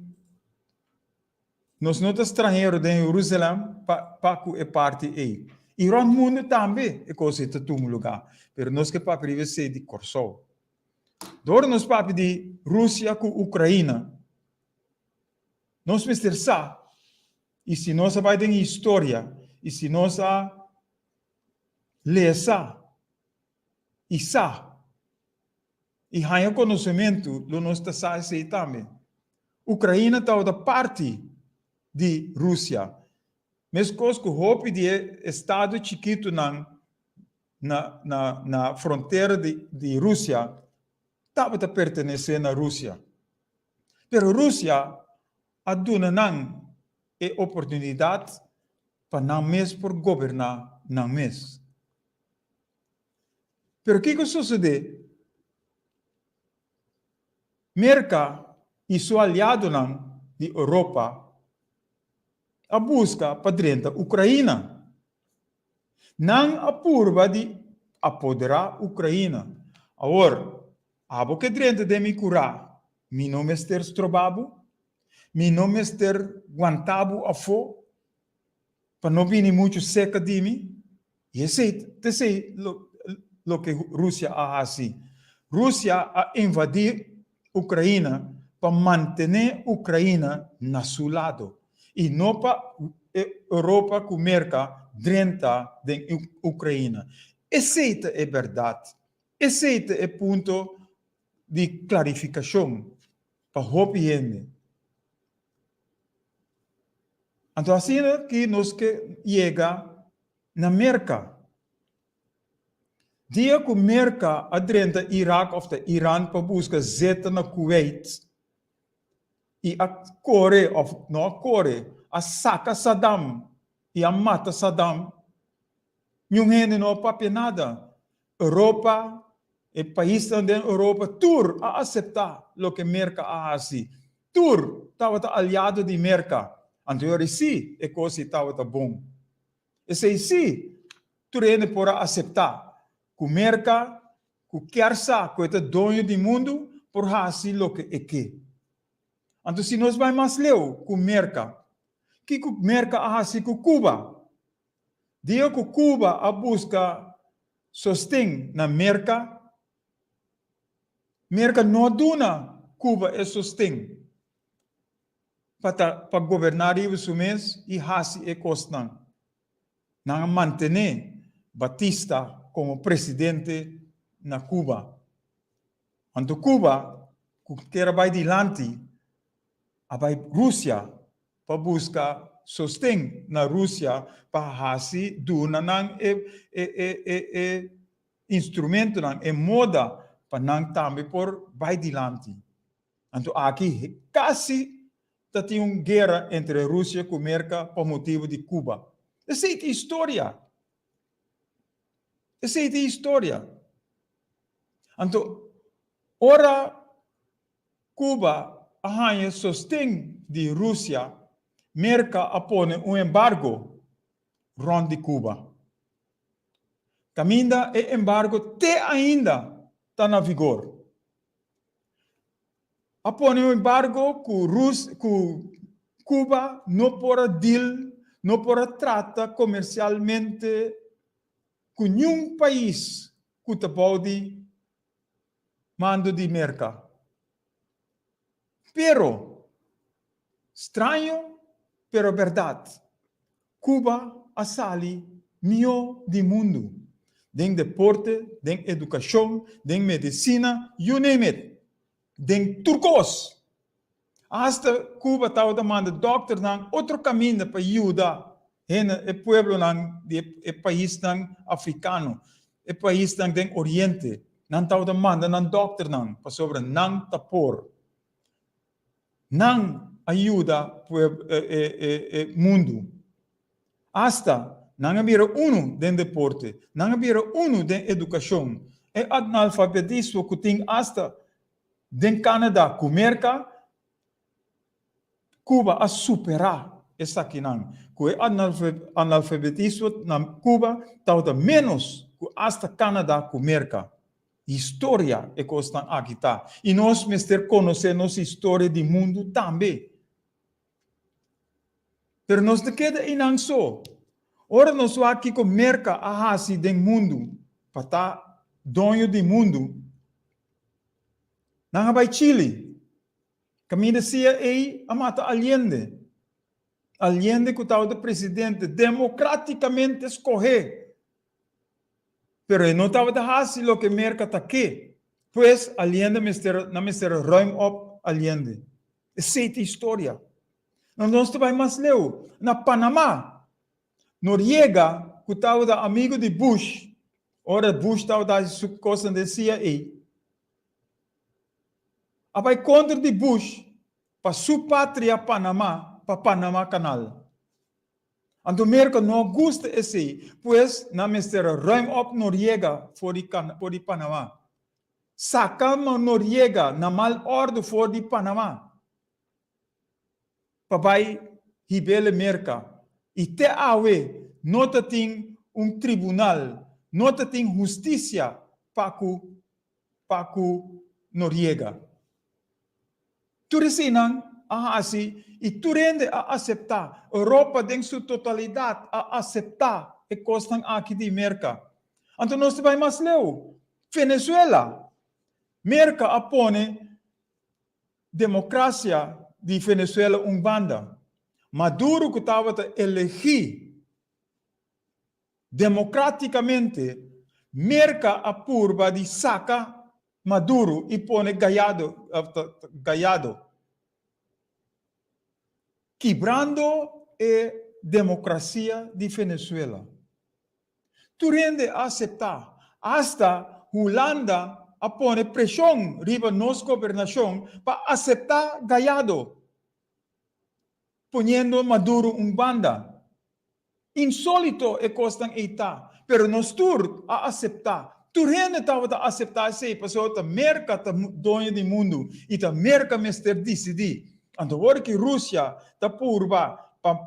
Nos no ta stranhero den Jerusalem pa pa ku e parti ei. I rònt mundu tambe e kos ei ta tuma lugá. Pero nos ke papia riba esei di Kòrsou. Dor nos papia di Rusia ku Ukraina, nos mester sa I si nos a bai den historia, i si nos a lesa i sa i haña konosementu, lo nos ta sa esei tambe. Ukraina tabata parti di Rusia, meskos ku hopi di e estado chikitunan na na na frontera di di Rusia tabata pertenesé na Rusia. Pero Rusia. a duna nan e oportunidat pa nan mes por goberná nan mes. Pero kiko sosodé? Merka i su aliadonan di Europa a buska pa drenta Ukraina. Nan a purba di apoderá Ukraina. Awor, abo ke drenta den mi kurá, mi no mester stroba bo? Mi no mester guanta bo afó pa no bini muchu seka di mi? I esei ta esei loke Rusia a hasi. Rusia a invadí Ukraina pa mantené Ukraina na su lado i no pa Europa ku Merka drenta den Ukraina. Esei ta e bèrdat. Esei ta e punto di klarifikashon pa hopi hende. Anto asina ki nos ke yega na Merka. Dia ku Merka a drenta Irak òf ta Iran pa buska zeta na Kuwait i a kore òf no a kore, a saka Saddam i a mata Saddam, niun hende no a papia nada. Europa, e paisnan den Europa tur a aseptá loke Merka a hasi. Tur tabata aliado di Merka. Anto yori sí e kos ei tabata bon. Esei sí tur hende por a aseptá, ku Merka, ku kier sa ku e ta doño di mundu, por hasi loke e ke. Anto si nos bai mas leu ku Merka, kiko Merka a hasi ku Cuba? Dia ku Cuba a buska sosten na Merka, Merka no a duna Cuba e sosten pa ta pa goberná riba su mes i hasi e kosnan. Nan a mantené Batista komo presidente na Cuba. Anto Cuba, ku kier a bai dilanti, a bai Rusia pa buska sosten na Rusia pa hasi duna nan e e e e e instrumentonan, e moda pa nan tambe por bai dilanti. Anto aki kasi ta tin un guera entre Rusia ku Merka pa motibu di Cuba. Esei ta historia. Esei ta historia. Anto ora Cuba a haña sosten di Rusia, Merka a pone un embargo rònt di Cuba. Kaminda e embargo te ainda ta na vigor. A pone un embargo ku Rus ku Cuba no por a deal, no por a trata komersialmente ku niun pais ku ta bou di mando di Merka. Pero, straño pero bèrdat, Cuba a sali mihó di mundu den deporte, den edukashon, den medisina, you name it, den tur kos. Asta Cuba tabata manda dòkternan otro kaminda pa yuda hende, e pueblonan di e paisnan afrikano, e paisnan den Oriente. Nan tabata manda nan dòkternan pasobra nan ta por. Nan a yuda e mundu. Asta nan a bira unu den deporte, nan a bira unu den edukashon. E analfabetismo ku tin asta Den Canada cu Merca, Cuba a supera esakinan. Cu e analfabetismo na Cuba tabata menos cu hasta Canada cu Merca. Historia e cosnan aki ta. Y nos mester conoce nos historia di mundo tambe. Pero nos ta keda einan so. Ora nos wak kiko Merca a haci den mundu pa ta doño di mundu, nan a bai Chili. Kaminda CIA a mata Allende. Allende ku tabata presidente demokratikamente skohé. Pero e no tabata hasi loke Merka ta ke. Pues Allende mester, nan mester ruim op Allende. Esei ta historia. Nos nos ta bai mas leu. Na Panama, Noriega, ku tabata amigu di Bush, ora Bush tabata hasi su kosnan den CIA, a bai kontra di Bush. pa su patria Panama, pa Panama Canal. Anto Merka no a gusta esei, pues nan mester a ruim op Noriega for di for di Panama. Saka Noriega na mal ordu for di Panama pa bai hibele Merka. I te awe no ta tin un tribunal, no ta tin hustisia pa ku pa ku Noriega. Tur eseinan a hasi i tur hende a aseptá. Europa den su totalidat a aseptá e kosnan aki di Merka. Anto nos ta bai mas leu. Venezuela, Merka a pone demokrasia di Venezuela un banda. Maduro ku tabata elegí Democraticamente, Merca a purba di saca Maduro y pone Gallado, Gallado, kibrando e democracia di Venezuela. Tur hende a acepta, hasta Hulanda a pone presion riba nos gobernacion pa acepta Gallado, poniendo Maduro un banda. Insólito e kosnan ei ta, pero nos tur a aseptá. Tur hende tabata aseptá esei pasobra ta Merka ta doño di mundu i ta Merka mester disidí. Anto ora ki Rusia ta purba pa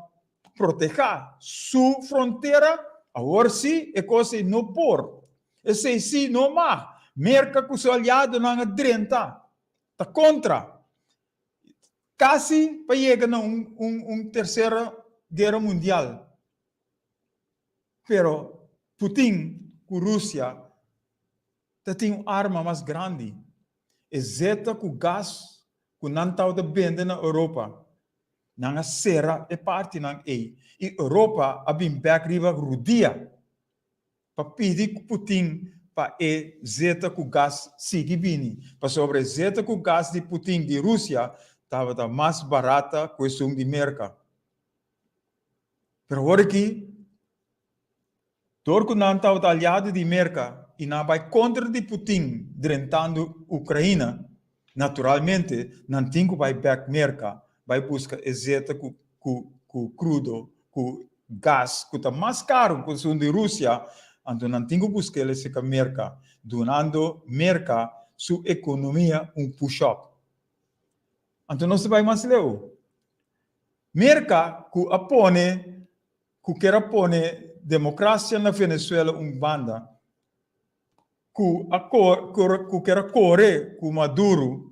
protehá su frontera, awor sí e kos ei no por. Esei sí no mag. Merka ku su aliadonan a drenta, ta kontra. Casi pa yega na un un un tercera guera mundial. Pero Putin cu Rusia ta tin un arma mas grandi, e zeta cu gas cu nan tawata bende na Europa. Nan a cera e partinan ey y Europa a bin bek riba rudia. Pa pidi ku Putin pa e zeta ku gas sigui bini, pasobra e zeta ku gas di Putin di Rusia tabata mas barata ku esun di Merka. Pero awor aki, dor ku nan tabata aliado di Merka i nan a bai kontra di Putin drentando Ukraina, naturalmente nan tin ku bai bek Merka bai buska e zeta ku ku krudo ku gas ku ta mas karu ku esun di Rusia, anto nan tin ku buska el esei ka Merka, dunando Merka su ekonomia un push up. Anto nos ta bai mas leu. Merka ku a pone, ku kier a pone demokrasia na Venezuela un banda, ku a ku kier a kore ku Maduro,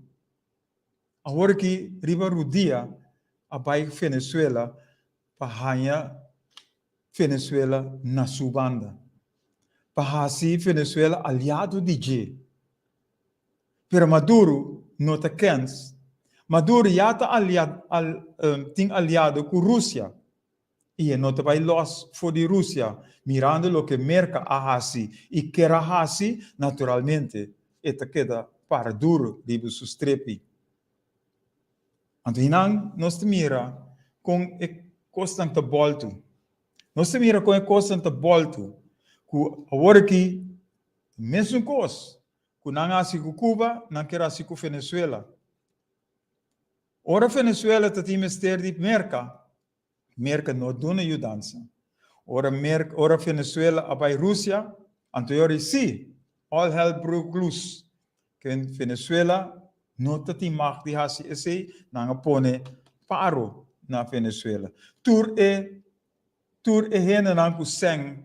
Awor ki riba rudia a bai Venezuela pa haña Venezuela na su banda, pa hasi Venezuela aliado di dje. Pero Maduro no ta kens. Maduro ya ta alia tin aliado ku Rusia i e no ta bai los for di Rusia, mirando loke Merka a hasi i ker a hasi, naturalmente e ta keda para duro riba su strepi. Anto hinan nos ta mira kon e kosnan ta bòltu. Nos ta mira kon e kosnan ta bòltu ku awor aki mesun kos ku nan hasi ku Cuba, nan ker hasi ku Venezuela. Ora Venezuela ta tin mester di Merka, Merka no duna yudansa. Ora Merka, ora Venezuela a bai Rusia, anto yori si, all hell broke loose. Ken Venezuela no ta tin mag di hasi esei, nan a pone paro na Venezuela. Tur e tur e hendenan ku sèn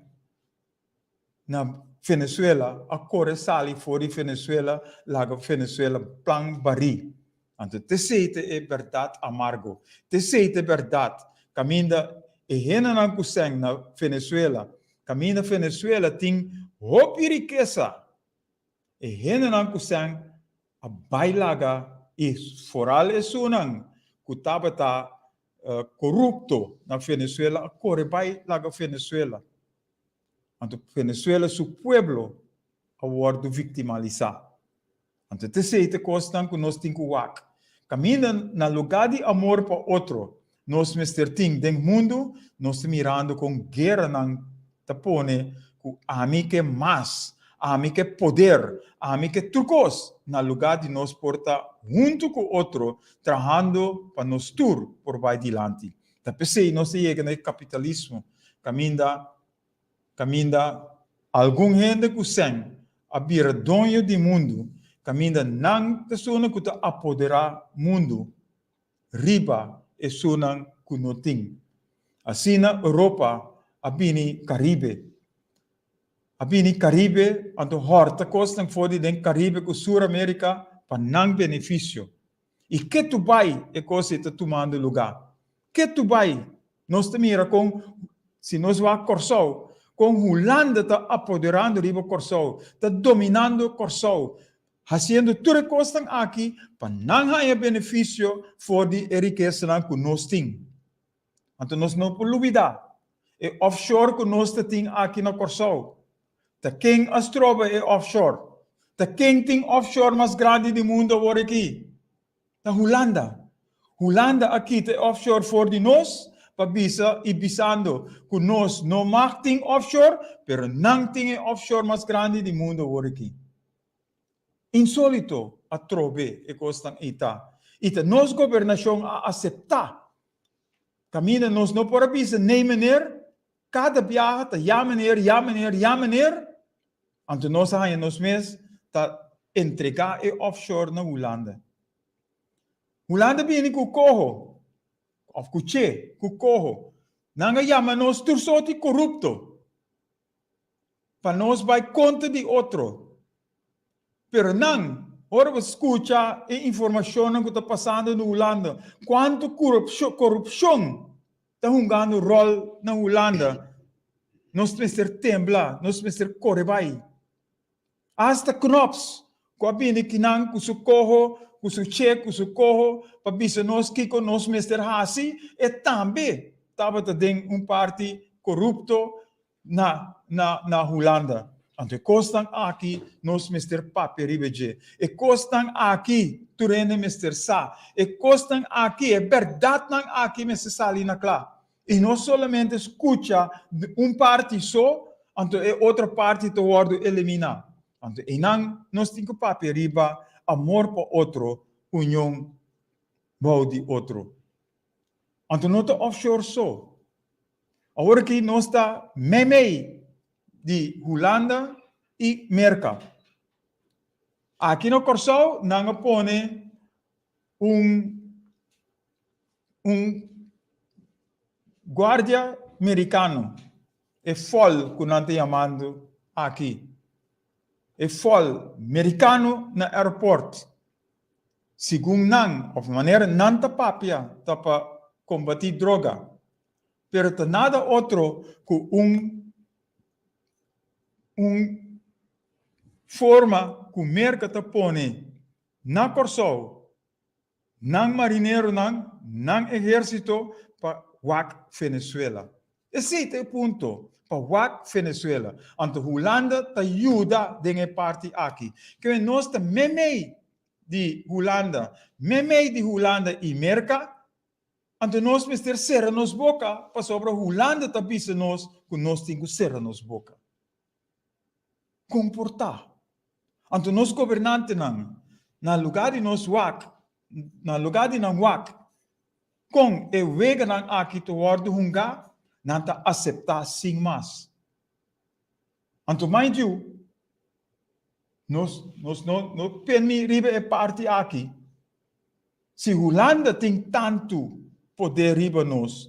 na Venezuela a kore sali for di Venezuela laga Venezuela plan barí. Anto t'esei ta e bèrdat amargo. T'esei ta e bèrdat kaminda e hendenan ku sèn na Venezuela, kaminda Venezuela tin hopi rikesa, e hendenan ku sèn a bai laga i foral esunnan ku tabata korupto na Venezuela a kore bai laga Venezuela. Anto Venezuela su pueblo a wordo victimalisá. Anto t'esei ta cosnan cu nos tin cu wak. Caminda na lugar di amor pa otro nos mester tin den mundo, nos ta mirando con gueranan ta pone cu ami ke mas. Ami ke poder, ami ke tur kos, na lugá di nos por ta huntu ku otro trahando pa nos tur por bai dilanti. Ta p'esei nos ta yega na e kapitalismo kaminda kaminda algun hende ku sèn a bira doño di mundu, kaminda nan ta esunnan ku ta apoderá mundu riba esunnan ku no tin. Asina Europa a bini Karibe. A bini Karibe anto hòrta kosnan for di den Karibe ku Sur Amerika pa nan benefisio. I ketu bai e kos ei ta tumando lugá. Ketu bai nos ta mira kon, si nos wak Kòrsou, kon Hulanda ta apoderando riba Kòrsou, ta dominando Kòrsou, hasiendo tur e kosnan aki pa nan haña benefisio for di e rikesanan ku nos tin. Anto nos no por lubidá e offshore ku nos ta tin aki na Kòrsou. Ta ken a stroba e offshore? Ta ken tin offshore mas grandi di mundu awor aki? Ta Hulanda. Hulanda a kita e offshore for di nos pa bisa i bisando ku nos no mag tin offshore, pero nan tin e offshore mas grandi di mundu awor aki. Insólito atrobe e kosnan ei ta. I ta nos gobernashon a aseptá. Kaminda nos no por a bisa nee meneer, kada biaha ta ya meneer, ya meneer, ya meneer, anto nos a haña nos mes ta entregá e offshore na Hulanda. Hulanda bini ku koho, òf ku che, ku koho. Nan a yama nos tur sorti korupto. Pa nos bai kontra di otro. Pero nan, ora bo skucha e informashonnan ku ta pasando na Hulanda, kuantu korupshon ta hungando ròl na Hulanda, nos mester tembla, nos mester kore bai. Asta Knops ku a bini kinan ku su koho, ku su che, ku su koho pa bisa nos kiko nos mester hasi, e tambe tabata den un parti korupto na na na Hulanda. Anto e kosnan aki nos mester papia riba dje. E kosnan aki tur hende mester sa. E kosnan aki, e bèrdatnan aki mester sali na kla. I no solamente skucha un parti so, anto e otro parti ta wòrdu eliminá. Anto einan nos tin ku papia riba amor pa otro, union bou di otro. Anto no ta offshore so. Awor aki nos ta meimei di Hulanda i Merka. Aki na Kòrsou nan a pone un un guardia merikano, e fòl ku nan ta yamando aki, e fòl merikano na airport. Segun nan òf manera nan ta papia ta pa kombatí droga, pero ta nada otro ku un un forma ku Merka ta pone na Kòrsou nan marineronan, nan ehérsito pa wak Venezuela. Esei ta e punto, pa wak Venezuela. Anto Hulanda ta yuda den e parti aki. Kende nos ta meimei di Hulanda, meimei di Hulanda i Merka, anto nos mester sera nos boka pasobra Hulanda ta bisa nos ku nos tin ku sera nos boka. Komportá. Anto nos gobernantenan, na lugá di nos wak, na lugá di nan wak kon e weganan aki ta wòrdu hungá, nan ta aseptá sin mas. Anto mind you, nos nos no no peni riba e parti aki. Si Hulanda tin tantu poder riba nos,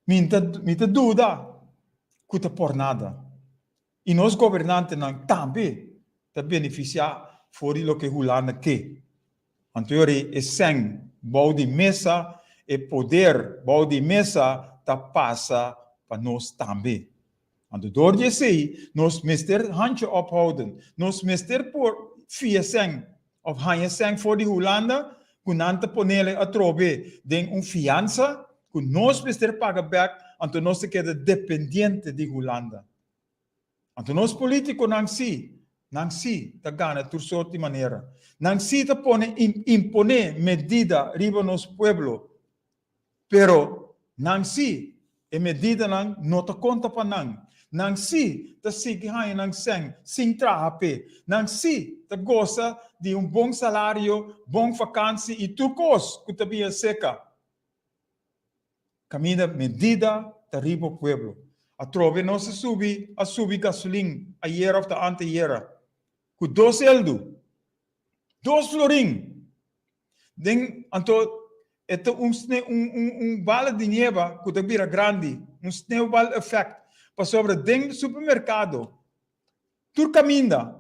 Mi ta mi ta duda ku ta por nada. I nos gobernantenan tambe ta benefisiá for di loke Hulanda ke. Anto yori e sèn bou di mesa, e poder bou di mesa ta pasa pa nos tambe. Anto dor di esei nos mester handje ophouden, nos mester por fia sèn òf haña sèn for di Hulanda ku nan ta ponele atrobe den un fiansa ku nos mester paga bèk, anto nos ta keda dependiente di Hulanda. Anto nos polítikonan sí, nan sí ta gana tur sort di manera. Nan sí ta pone imponé medida riba nos pueblo, pero nan sí e medidanan no ta konta pa nan. Nan sí ta sigui haña nan sèn sin traha p'e. Nan sí ta gosa di un bon salario, bon fakansi i tur kos ku ta bia seka. Kaminda medida ta riba pueblo. Atrobe nos a subi a subi gasolin ayera òf ta anteyera ku dos eldu. Dos florin! Den, anto e ta un sne, un, un, un bala di nieva ku ta bira grandi, un sneeuwbal effect, pasobra den supermerkado tur kaminda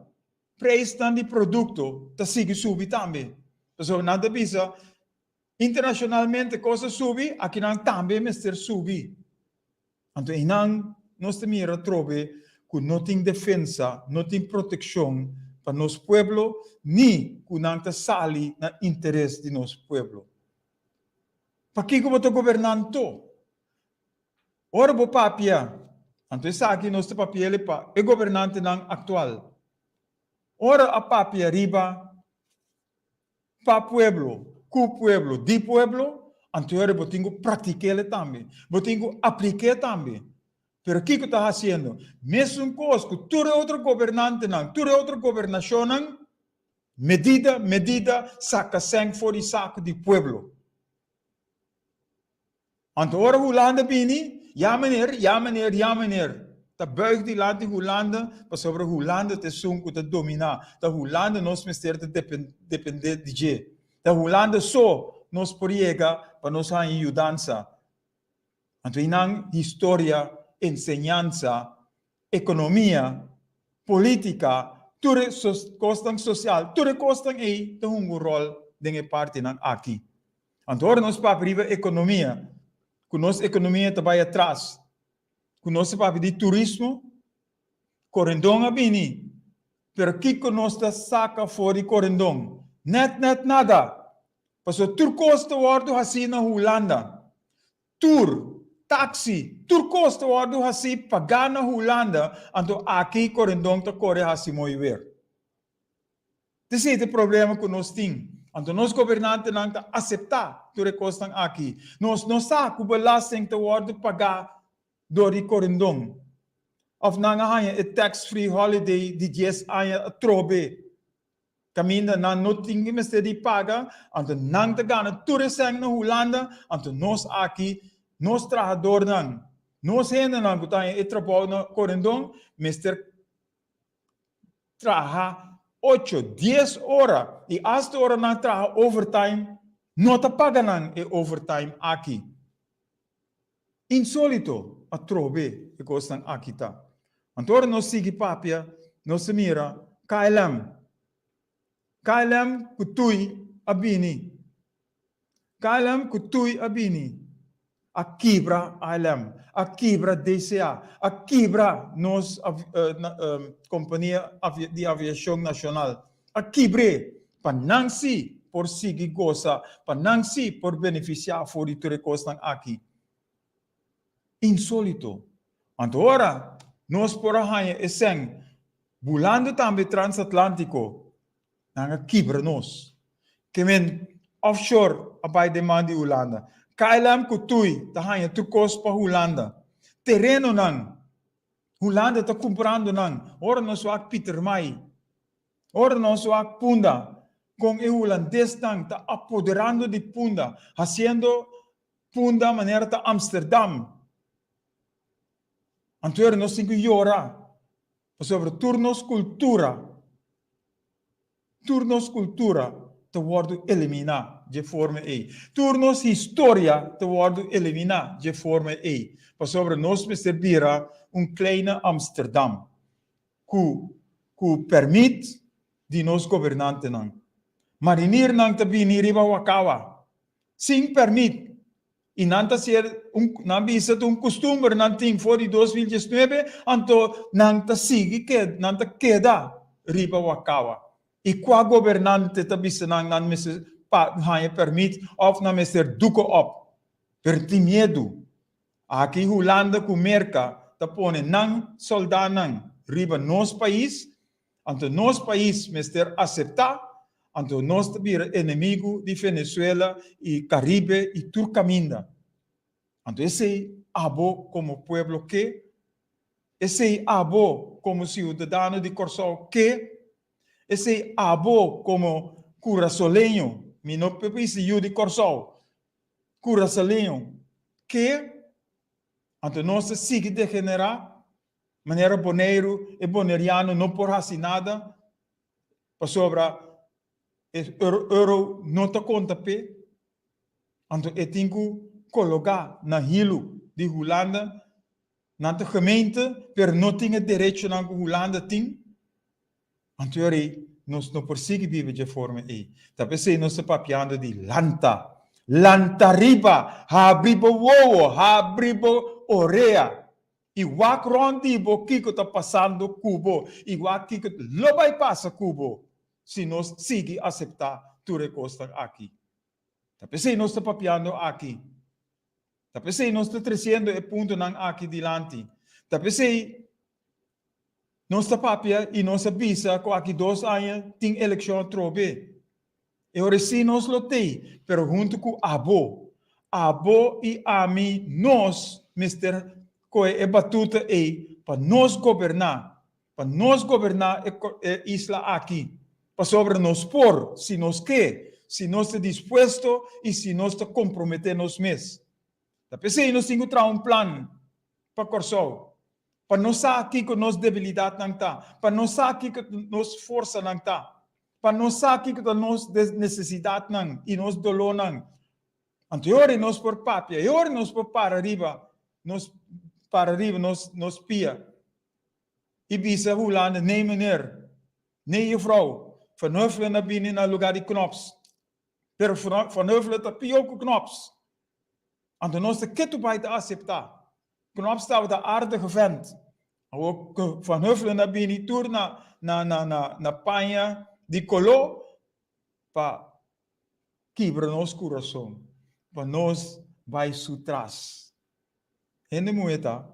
preisnan di produkto ta sigui subi tambe. Pasobra nan ta bisa internashonalmente kos a subi, akinan tambe mester subi. Anto einan nos ta mira atrobe ku no tin defensa, no tin protekshon pa nos pueblo ni ku nan ta sali na interes di nos pueblo. Pakiko bo ta goberná anto? Ora bo papia, anto esaki nos ta papi'el pa e gobernantenan aktual. Ora a papia riba Pa pueblo, ku pueblo, di pueblo, anto ora bo tin ku praktik'el tambe, bo tin ku aplik'é tambe. Pero kiko ta hasiendo? Mesun kos ku tur e otro gobernantenan, tur e otro gobernashonnan, medida, medida, saka sèn for di saku di pueblo. Anto ora Hulanda bini, ya meneer, ya meneer, ya meneer. Ta buig dilanti Hulanda pasobra Hulanda ta esun ku ta dominá. Ta Hulanda nos mester ta dependé di dje. Ta Hulanda so nos por yega pa nos haña yudansa. Anto einan historia, enseñansa, ekonomia, polítika, tur e kosnan sosial, tur e kosnan ei ta hunga un ròl den e partinan aki. Anto ora nos papia riba ekonomia, ku nos ekonomia ta bai atras, ku nos ta papia di turismo, Korendon a bini, pero kiko nos ta saka for di Korendon? Nèt nèt nada! Pasobra tur kos ta wòrdu hasí na Hulanda. Tur, taxi, tur kos ta wòrdu hasí pagá na Hulanda, anto aki Korendon ta kore hasi mooi weer. T'esei ta e problema ku nos tin. Anto nos gobernantenan ta aseptá tur e kosnan aki. Nos no sa ku belasting ta wòrdu pagá dor di Corendon. Òf nan a haña e tax free holiday di dies aña atrobe. Kaminda nan no tin mester di paga, anto nan ta gana tur e sèn na Hulanda, anto nos aki, nos trahadornan, nos hendenan ku ta haña e trabou na Corendon mester traha ocho, dies ora y hasta ora nan traha overtime, no ta paga nan e overtime aki. Insolito atrobe e cosnan aki ta. Anto ora nos sigui papia, nos ta mira KLM. KLM cu Tui a bini. KLM ku Tui a bini a kibra ALM, a kibra DCA, a kibra nos kompania di aviashon nashonal, a kibr'é pa nan sí por sigui gosa, pa nan sí por benefisiá for di tur e kosnan aki. Insólito. Anto ora nos por a haña e sèn bulando tambe transatlántiko, Nan a kibra nos. Ke men offshore a bai den man di Hulanda. KLM ku Tui ta haña tur kos pa Hulanda. Terenonan, Hulanda ta kumprando nan. Ora nos wak Pietermaai, ora nos wak Punda, kon e hulandesnan ta apoderando di Punda, hasiendo Punda manera ta Amsterdam. Anto ora nos tin ku yora pasobra tur nos kultura, Tur nos kultura ta wòrdu eliminá dje forma ei. Tur nos historia ta wòrdu eliminá dje forma ei, pasobra nos mester bira un kleine Amsterdam ku ku pèrmit di nos gobernantenan. Marinirnan ta bini riba Wakawa sin pèrmit I nan ta ser un, nan bisa ta un kustumber nan tin for di 2019, anto nan ta sigui ke, nan ta keda riba Wakawa. I kua gobernante ta bisa nan nan mester pa haña pèrmit òf nan mester duko òp? Pero tin miedu. Aki Hulanda ku Merka ta pone nan sòldánan riba nos pais, Anto nos pais mester aseptá, anto nos ta bira enemigu di Venezuela i Caribe i tur kaminda. Anto esei abo komo pueblo ke? Esei abo komo siudadano di Kòrsou ke? Esei abo komo kurasoleño, mi no por bisa yu di Kòrsou, kurasoleño ke? Anto nos ta sigui degenerá manera Boneiru, e boneriano no por hasi nada pasobra e euro no ta konta p'e. Anto e tin ku kologá na hilu di Hulanda. Nan ta gemeente, pero no tin e derechonan ku Hulanda tin. Anto e ora ei nos no por sigui biba dje forma ei. Ta p'esei nos ta papiando di lanta. Lanta riba, habri bo wowo, habri bo orea i wak rònt di bo kiko ta pasando ku bo i wak kiko lo bai pasa ku bo si nos sigui aseptá tur e kosnan aki. Ta p'esei nos ta papiando aki. Ta p'esei nos ta tresiendo e puntonan aki dilanti. Ta p'esei nos ta papia i nos a bisa ku aki dos aña tin elekshon atrobe. E ora sí nos lo tei, pero huntu ku abo. Abo i ami nos mester kohe e batuta ei pa nos goberná, pa nos goberná e isla aki. Pasobra nos por, si nos ke, si nos ta dispuesto i si nos ta komprometé nos mes. Ta p'esei nos tin ku traha un plan pa Kòrsou, pa nos sa kiko nos debilidatnan ta, pa nos sa kiko nos forsanan ta, pa nos sa kiko ta nos nesesidatnan i nos dolónan. Anto e ora nos por papia, e ora nos por para riba nos para riba nos nos pia i bisa Hulanda, nee meneer, nee juffrouw, Van Huffelen a bini na lugá di Knops, pero Van Huffelen ta pió ku Knops. Anto nos ta ketu bai ta aseptá. Knops tabata aardige vent. Awor ku Van Huffelen a bini tur na na na na na paña di koló pa kibra nos kurason, pa nos bai su tras. Hende muhé ta,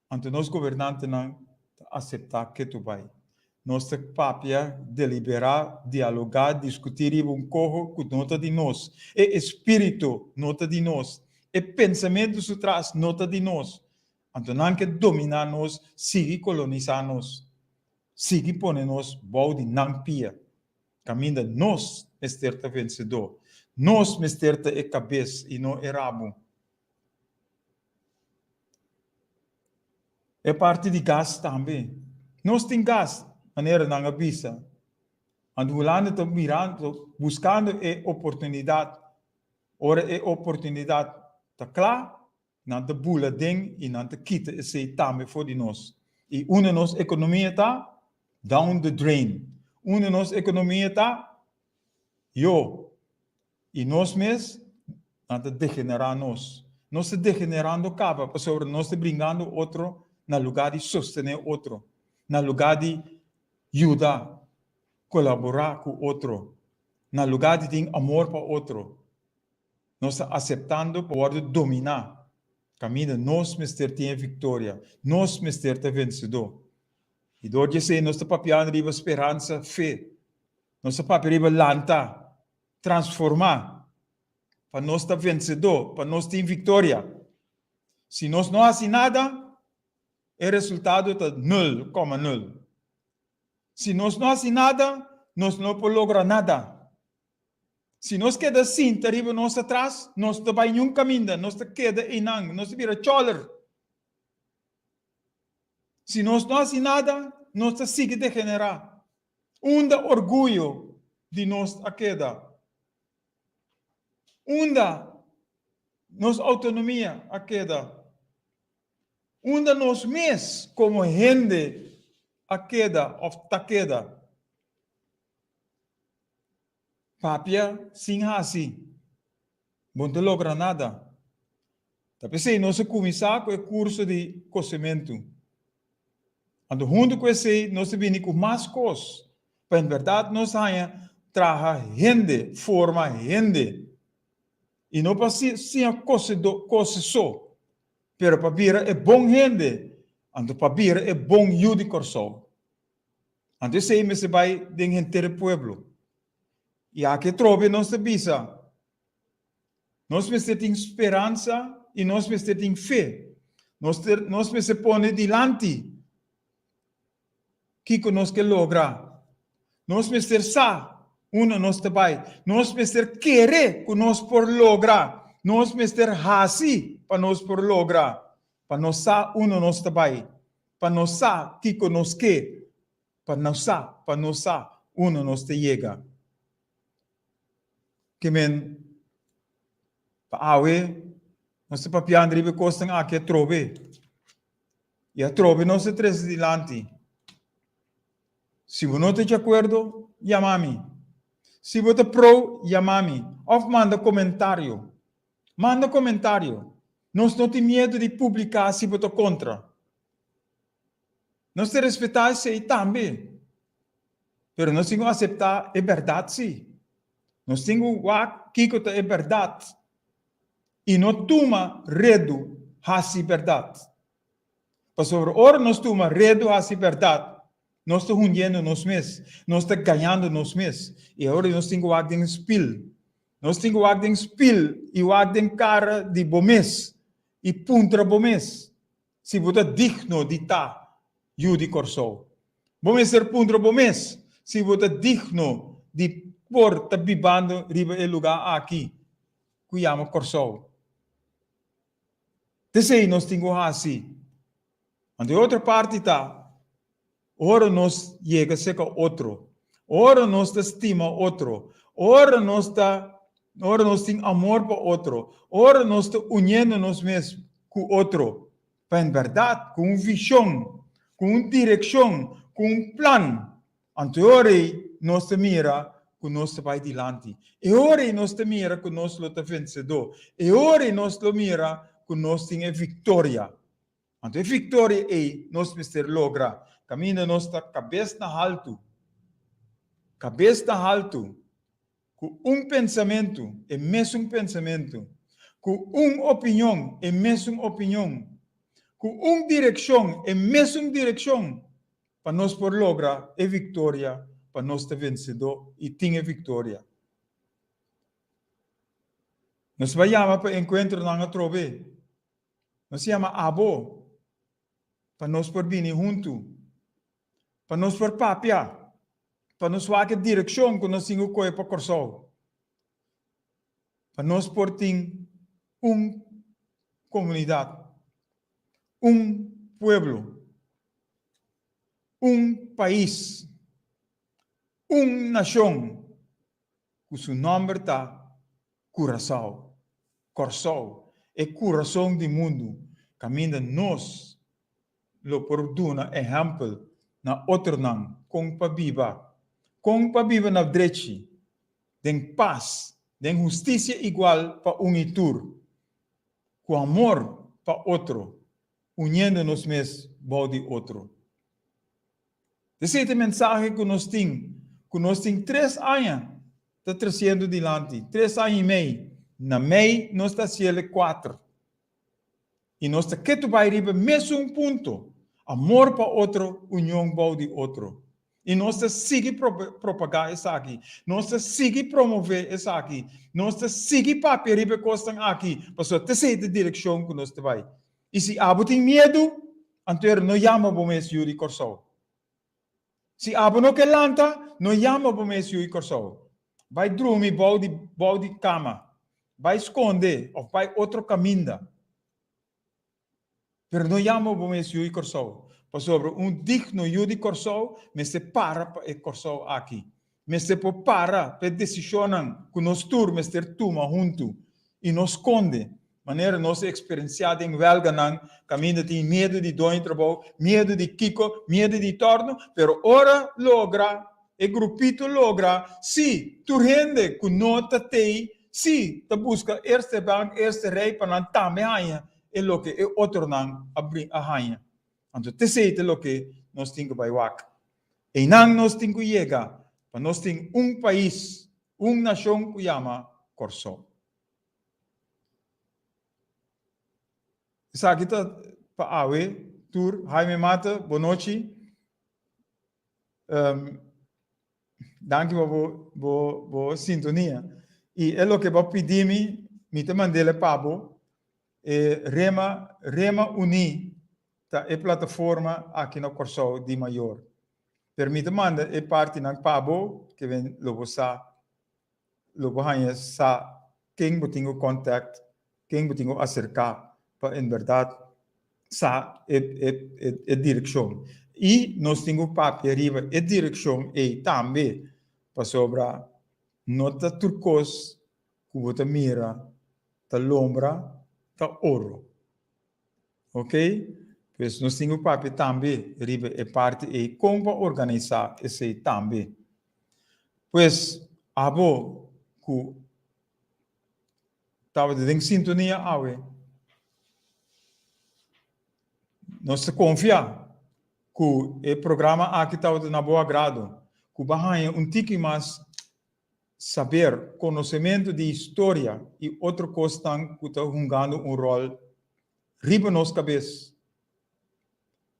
anto nos gobernantenan ta aseptá ketu bai. Nos ta papia, deliberá, dialogá, diskutí riba un koho ku no ta di nos. E espíritu no ta di nos. E pensamentu su tras no ta di nos. Anto nan ke dominá nos, sigui kolonisá nos, sigui pone nos bou di nan pia. Kaminda nos mester ta vensedó. Nos mester ta e kabes i no e rabu. E parti di gas tambe. Nos tin gas, manera nan a bisa. Anto Hulanda ta mirando, buskando e oportunidat. Ora e oportunidat ta kla, Nan ta bula den i nan ta kita esei tambe for di nos. I unda nos ekonomia ta? Down the drain. Unda nos ekonomia ta? Yo. I nos mes, nan ta degenerá nos. Nos ta degenerando kaba pasobra nos ta bringando otro na lugá di sostené otro, na lugá di yuda, kolaborá ku otro, na lugá di tin amor pa otro. Nos ta aseptando pa wòrdu dominá. Kaminda nos mester tin e viktoria. Nos mester ta vensedó. I dor di esei nos ta papiando riba speransa, fe. Nos ta papia riba lanta, transformá, pa nos ta vensedó, pa nos tin viktoria. Si nos no hasi nada, e resultado ta nul kòma nul. Si nos no hasi nada, nos no por logra nada. Si nos keda sinta riba nos atras, nos no ta bai niun kaminda, nos ta keda einan, nos ta bira chòler. Si nos no hasi nada, nos ta sigui degenerá. Unda orguyo di nos a keda? Unda nos outonomia a keda? Unda nos mes komo hende a keda òf ta keda? Papia sin hasi, bo no ta logra nada. Ta p'esei nos a kuminsá ku e kurso di kosementu. Anto huntu ku esei nos ta bini ku mas kos pa en bèrdat nos haña traha hende, forma hende. I no pa siña kosedó kose so, pero pa bira e bon hende, anto pa bira e bon yu di Kòrsou. Anto esei mester bai den henter e pueblo. I aki atrobe nos ta bisa, nos mester tin speransa i nos mester tin fe. Nos ter, nos mester pone dilanti kiko nos ke logra. Nos mester sa unda nos ta bai. Nos mester kere ku nos por logra. Nos mester hasi pa nos por logra. Pa nos sa unda nos ta bai. Pa nos sa kiko nos ke. Pa nos sa, pa nos sa unda nos ta yega. Ke men pa awe nos ta papiando riba e kosnan aki atrobe. I atrobe nos ta trese dilanti. Si bo no ta di akuerdo, yama mi. Si bo ta pro, yama mi òf manda komentario. Manda komentario. Nos no tin miedu di publiká si bo ta kontra. Nos ta respetá esei tambe. Pero nos tin ku aseptá e bèrdat sí. Nos tin ku wak kiko ta e bèrdat i no tuma redu hasi bèrdat. Pasobra ora nos tuma redu hasi bèrdat, nos ta hundiendo nos mes, nos ta gañando nos mes. I ora nos tin ku wak den spil. Nos tin ku wak den spil i wak den kara di bo mes i puntra bo mes si bo ta digno di ta yu di Kòrsou. Bo mester puntra bo mes si bo ta digno di por ta bibando riba e lugá aki ku yama Kòrsou. T'esei nos tin ku hasi. Anto e otro parti ta ora nos yega serka otro, ora nos ta stima otro, ora nos ta ora nos tin amor pa otro, ora nos ta uniendo nos mes ku otro pa en bèrdat ku un vishon, ku un direkshon, ku un plan. Anto e ora ei nos ta mira ku nos ta bai dilanti. E ora ei nos ta mira ku nos lo ta vensedó. E ora ei nos lo mira ku nos tin e viktoria. Anto e viktoria ei nos mester logra kaminda nos ta kabes na haltu, kabes na haltu, ku un pensamentu, e mesun pensamentu, ku un opinion, e mesun opinion, ku un direkshon, e mesun direkshon, pa nos por logra e viktoria, pa nos ta vensedó i tin e viktoria. Nos bai yama pa enkuentronan atrobe. Nos yama abo pa nos por bini huntu, pa nos por papia, pa nos wak e direkshon ku nos tin ku kohe pa Kòrsou, pa nos por tin un komunidat, un pueblo, un pais, un nashon ku su nòmber ta Curaçao, Kòrsou, e kurason di mundu, kaminda nos lo por duna ehèmpel na otronan kon pa biba, kon pa biba na drechi, den pas, den hustisia igual pa un i tur, ku amor pa otro, uniendo nos mes bou di otro. Esei ta e mensahe ku nos tin, ku nos tin tres aña ta tresiendo dilanti, tres aña i mei. Na mei nos ta hasiel e kuater. I nos ta ketu bai riba e mesun punto, amor pa otro, union bou di otro. I nos ta sigui propagá esaki, nos ta sigui promové esaki, nos ta sigui papia riba e kosnan aki, pasobra ta esei ta e direkshon ku nos ta bai. I si abo tin miedu, anto er no yama bo mes yu di Kòrsou. Si abo no ke lanta, no yama bo mes yu di Kòrsou. Bai drumi bou di bou di kama, bai skonde òf bai otro kaminda. Pero no yama bo mes yu di Kòrsou, pasobra un digno yu di Kòrsou mester para pa e Kòrsou aki. Mester por para pa e desishonnan ku nos tur mester tuma huntu i no skonde, manera nos a eksperensiá den wèlganan kaminda tin miedu di doño trabou, miedu di kiko, miedu di tòrnu, pero ora logra, e grupito logra, sí, tur hende ku no ta tei, sí, ta buska eerste bank, eerste rij pa nan tambe haña e loke e otronan a a haña. Anto t'esei ta loke nos tin ku bai wak. Einan nos tin ku yega pa nos tin un pais, un nashon ku yama Kòrsou. Esaki ta pa awe tur. Jaime Mata, bonochi. Um, danki pa bo, bo, bo sintonia. I e loke bo pidi mi, mi ta mand'el pa bo. E Rema Rema Uní ta e plataforma aki na Kòrsou di mayor. Pero mi ta manda e partinan pa bo ke wen lo bo sa lo bo haña sa ken bo tin ku contact, ken bo tin ku aserká pa en bèrdat sa e e e direkshon. I nos tin ku papia riba e direkshon ei tambe pasobra no ta tur kos ku bo ta mira ta lombra ta oro. Ok, pues nos tin ku papia tambe riba e parti ei kon pa organisá esei tambe. Pues abo ku tabata den sintonia awe, nos ta konfia ku e programa aki tabata na bo agrado, ku bo a haña un tiki mas Saber, konosementu di historia i otro kosnan ku ta hungando un ròl riba nos kabes,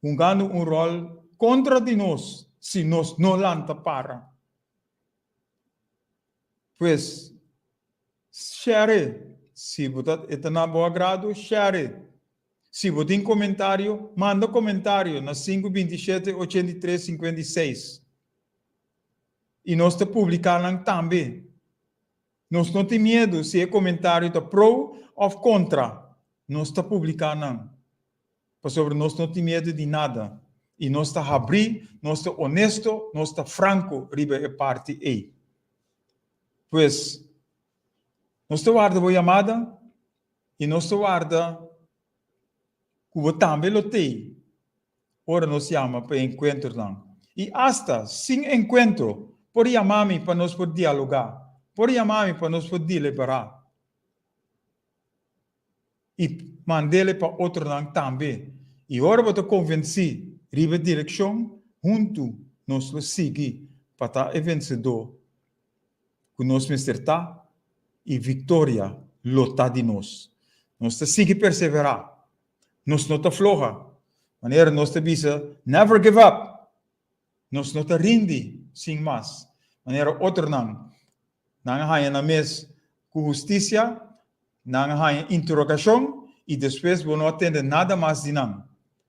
hungando un ròl kontra di nos si nos no lanta para. Pues, share si bo ta e ta na bo agrado, share. Si bo tin komentario, manda komentario na sinku 27 83 56. I nos ta publiká nan tambe. Nos no tin miedu si e komentario ta pro òf kontra, nos ta publiká nan. Pasobra nos no tin miedu di nada. I nos ta habrí, nos ta onesto, nos ta franko riba e parti ei. Pues, nos ta warda bo yamada i nos ta warda ku bo tambe lo tei ora nos yama pa e enkuentronan. I asta sin enkuentro, por yama mi pa nos por dialogá, por yama mi pa nos por deliberá i mand'el pa otronan tambe. I ora bo ta konvensí riba e direkshon, huntu nos lo sigui pa ta e vensedó ku nos mester ta i viktoria lo ta di nos. Nos ta sigui perseverá. Nos no ta floha. Manera nos ta bisa, Never give up! Nos no ta rindi sin mas. Manera otronan, nan a haña nan mes ku hustisia, nan a haña interogashon i despues bo no a tende nada mas di nan.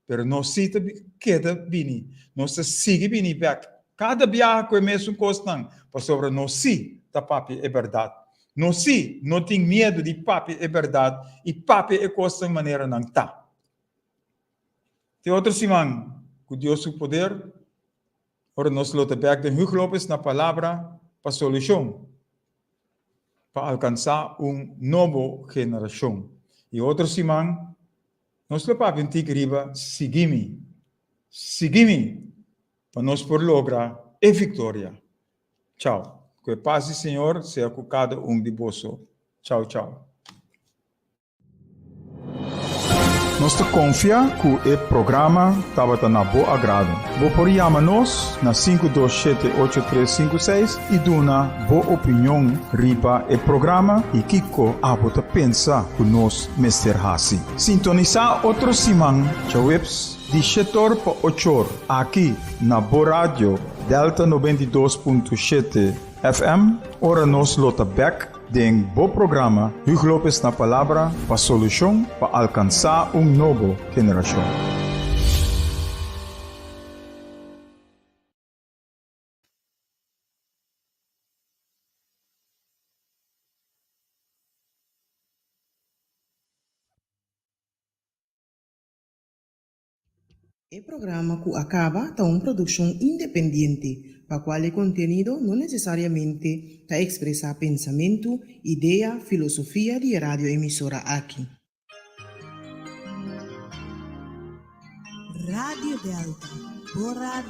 Pero nos sí ta keda bini. Nos ta sigui bini bèk kada biaha ku e mesun kosnan, pasobra nos sí ta papia e bèrdat. Nos sí no tin miedu di papia e bèrdat i papia e kosnan manera nan ta. Te otro siman, ku Dios su poder, ora nos lo ta bèk den Hugo Lopez na Palabra pa Solushon, pa alkansá un nobo generashon. I otro siman, nos lo papia un tiki riba Sigui mi, sigui mi, pa nos por logra e viktoria. Chao. Ku e pas di Señor sea ku kada un di boso. Chao chao. Nos ta konfia ku e programa tabata na bo agrado. Bo por yama nos na 527 8356 i duna bo opinion riba e programa i kiko abo ta pensa ku nos mester hasi. Sintonisá otro siman djaweps di shetor pa ochor aki na bo radio Delta 92.7 FM ora nos lo ta bek den bo programa Hugo Lopez na Palabra pa solushon pa alkansá un nobo generashon. E programa ku a kaba ta un produkshon independiente, pa kual e kontenido no nesesariamente ta ekspresá pensamentu, idea, filosofia di e radioemisora aki. Radio Delta, bo radio.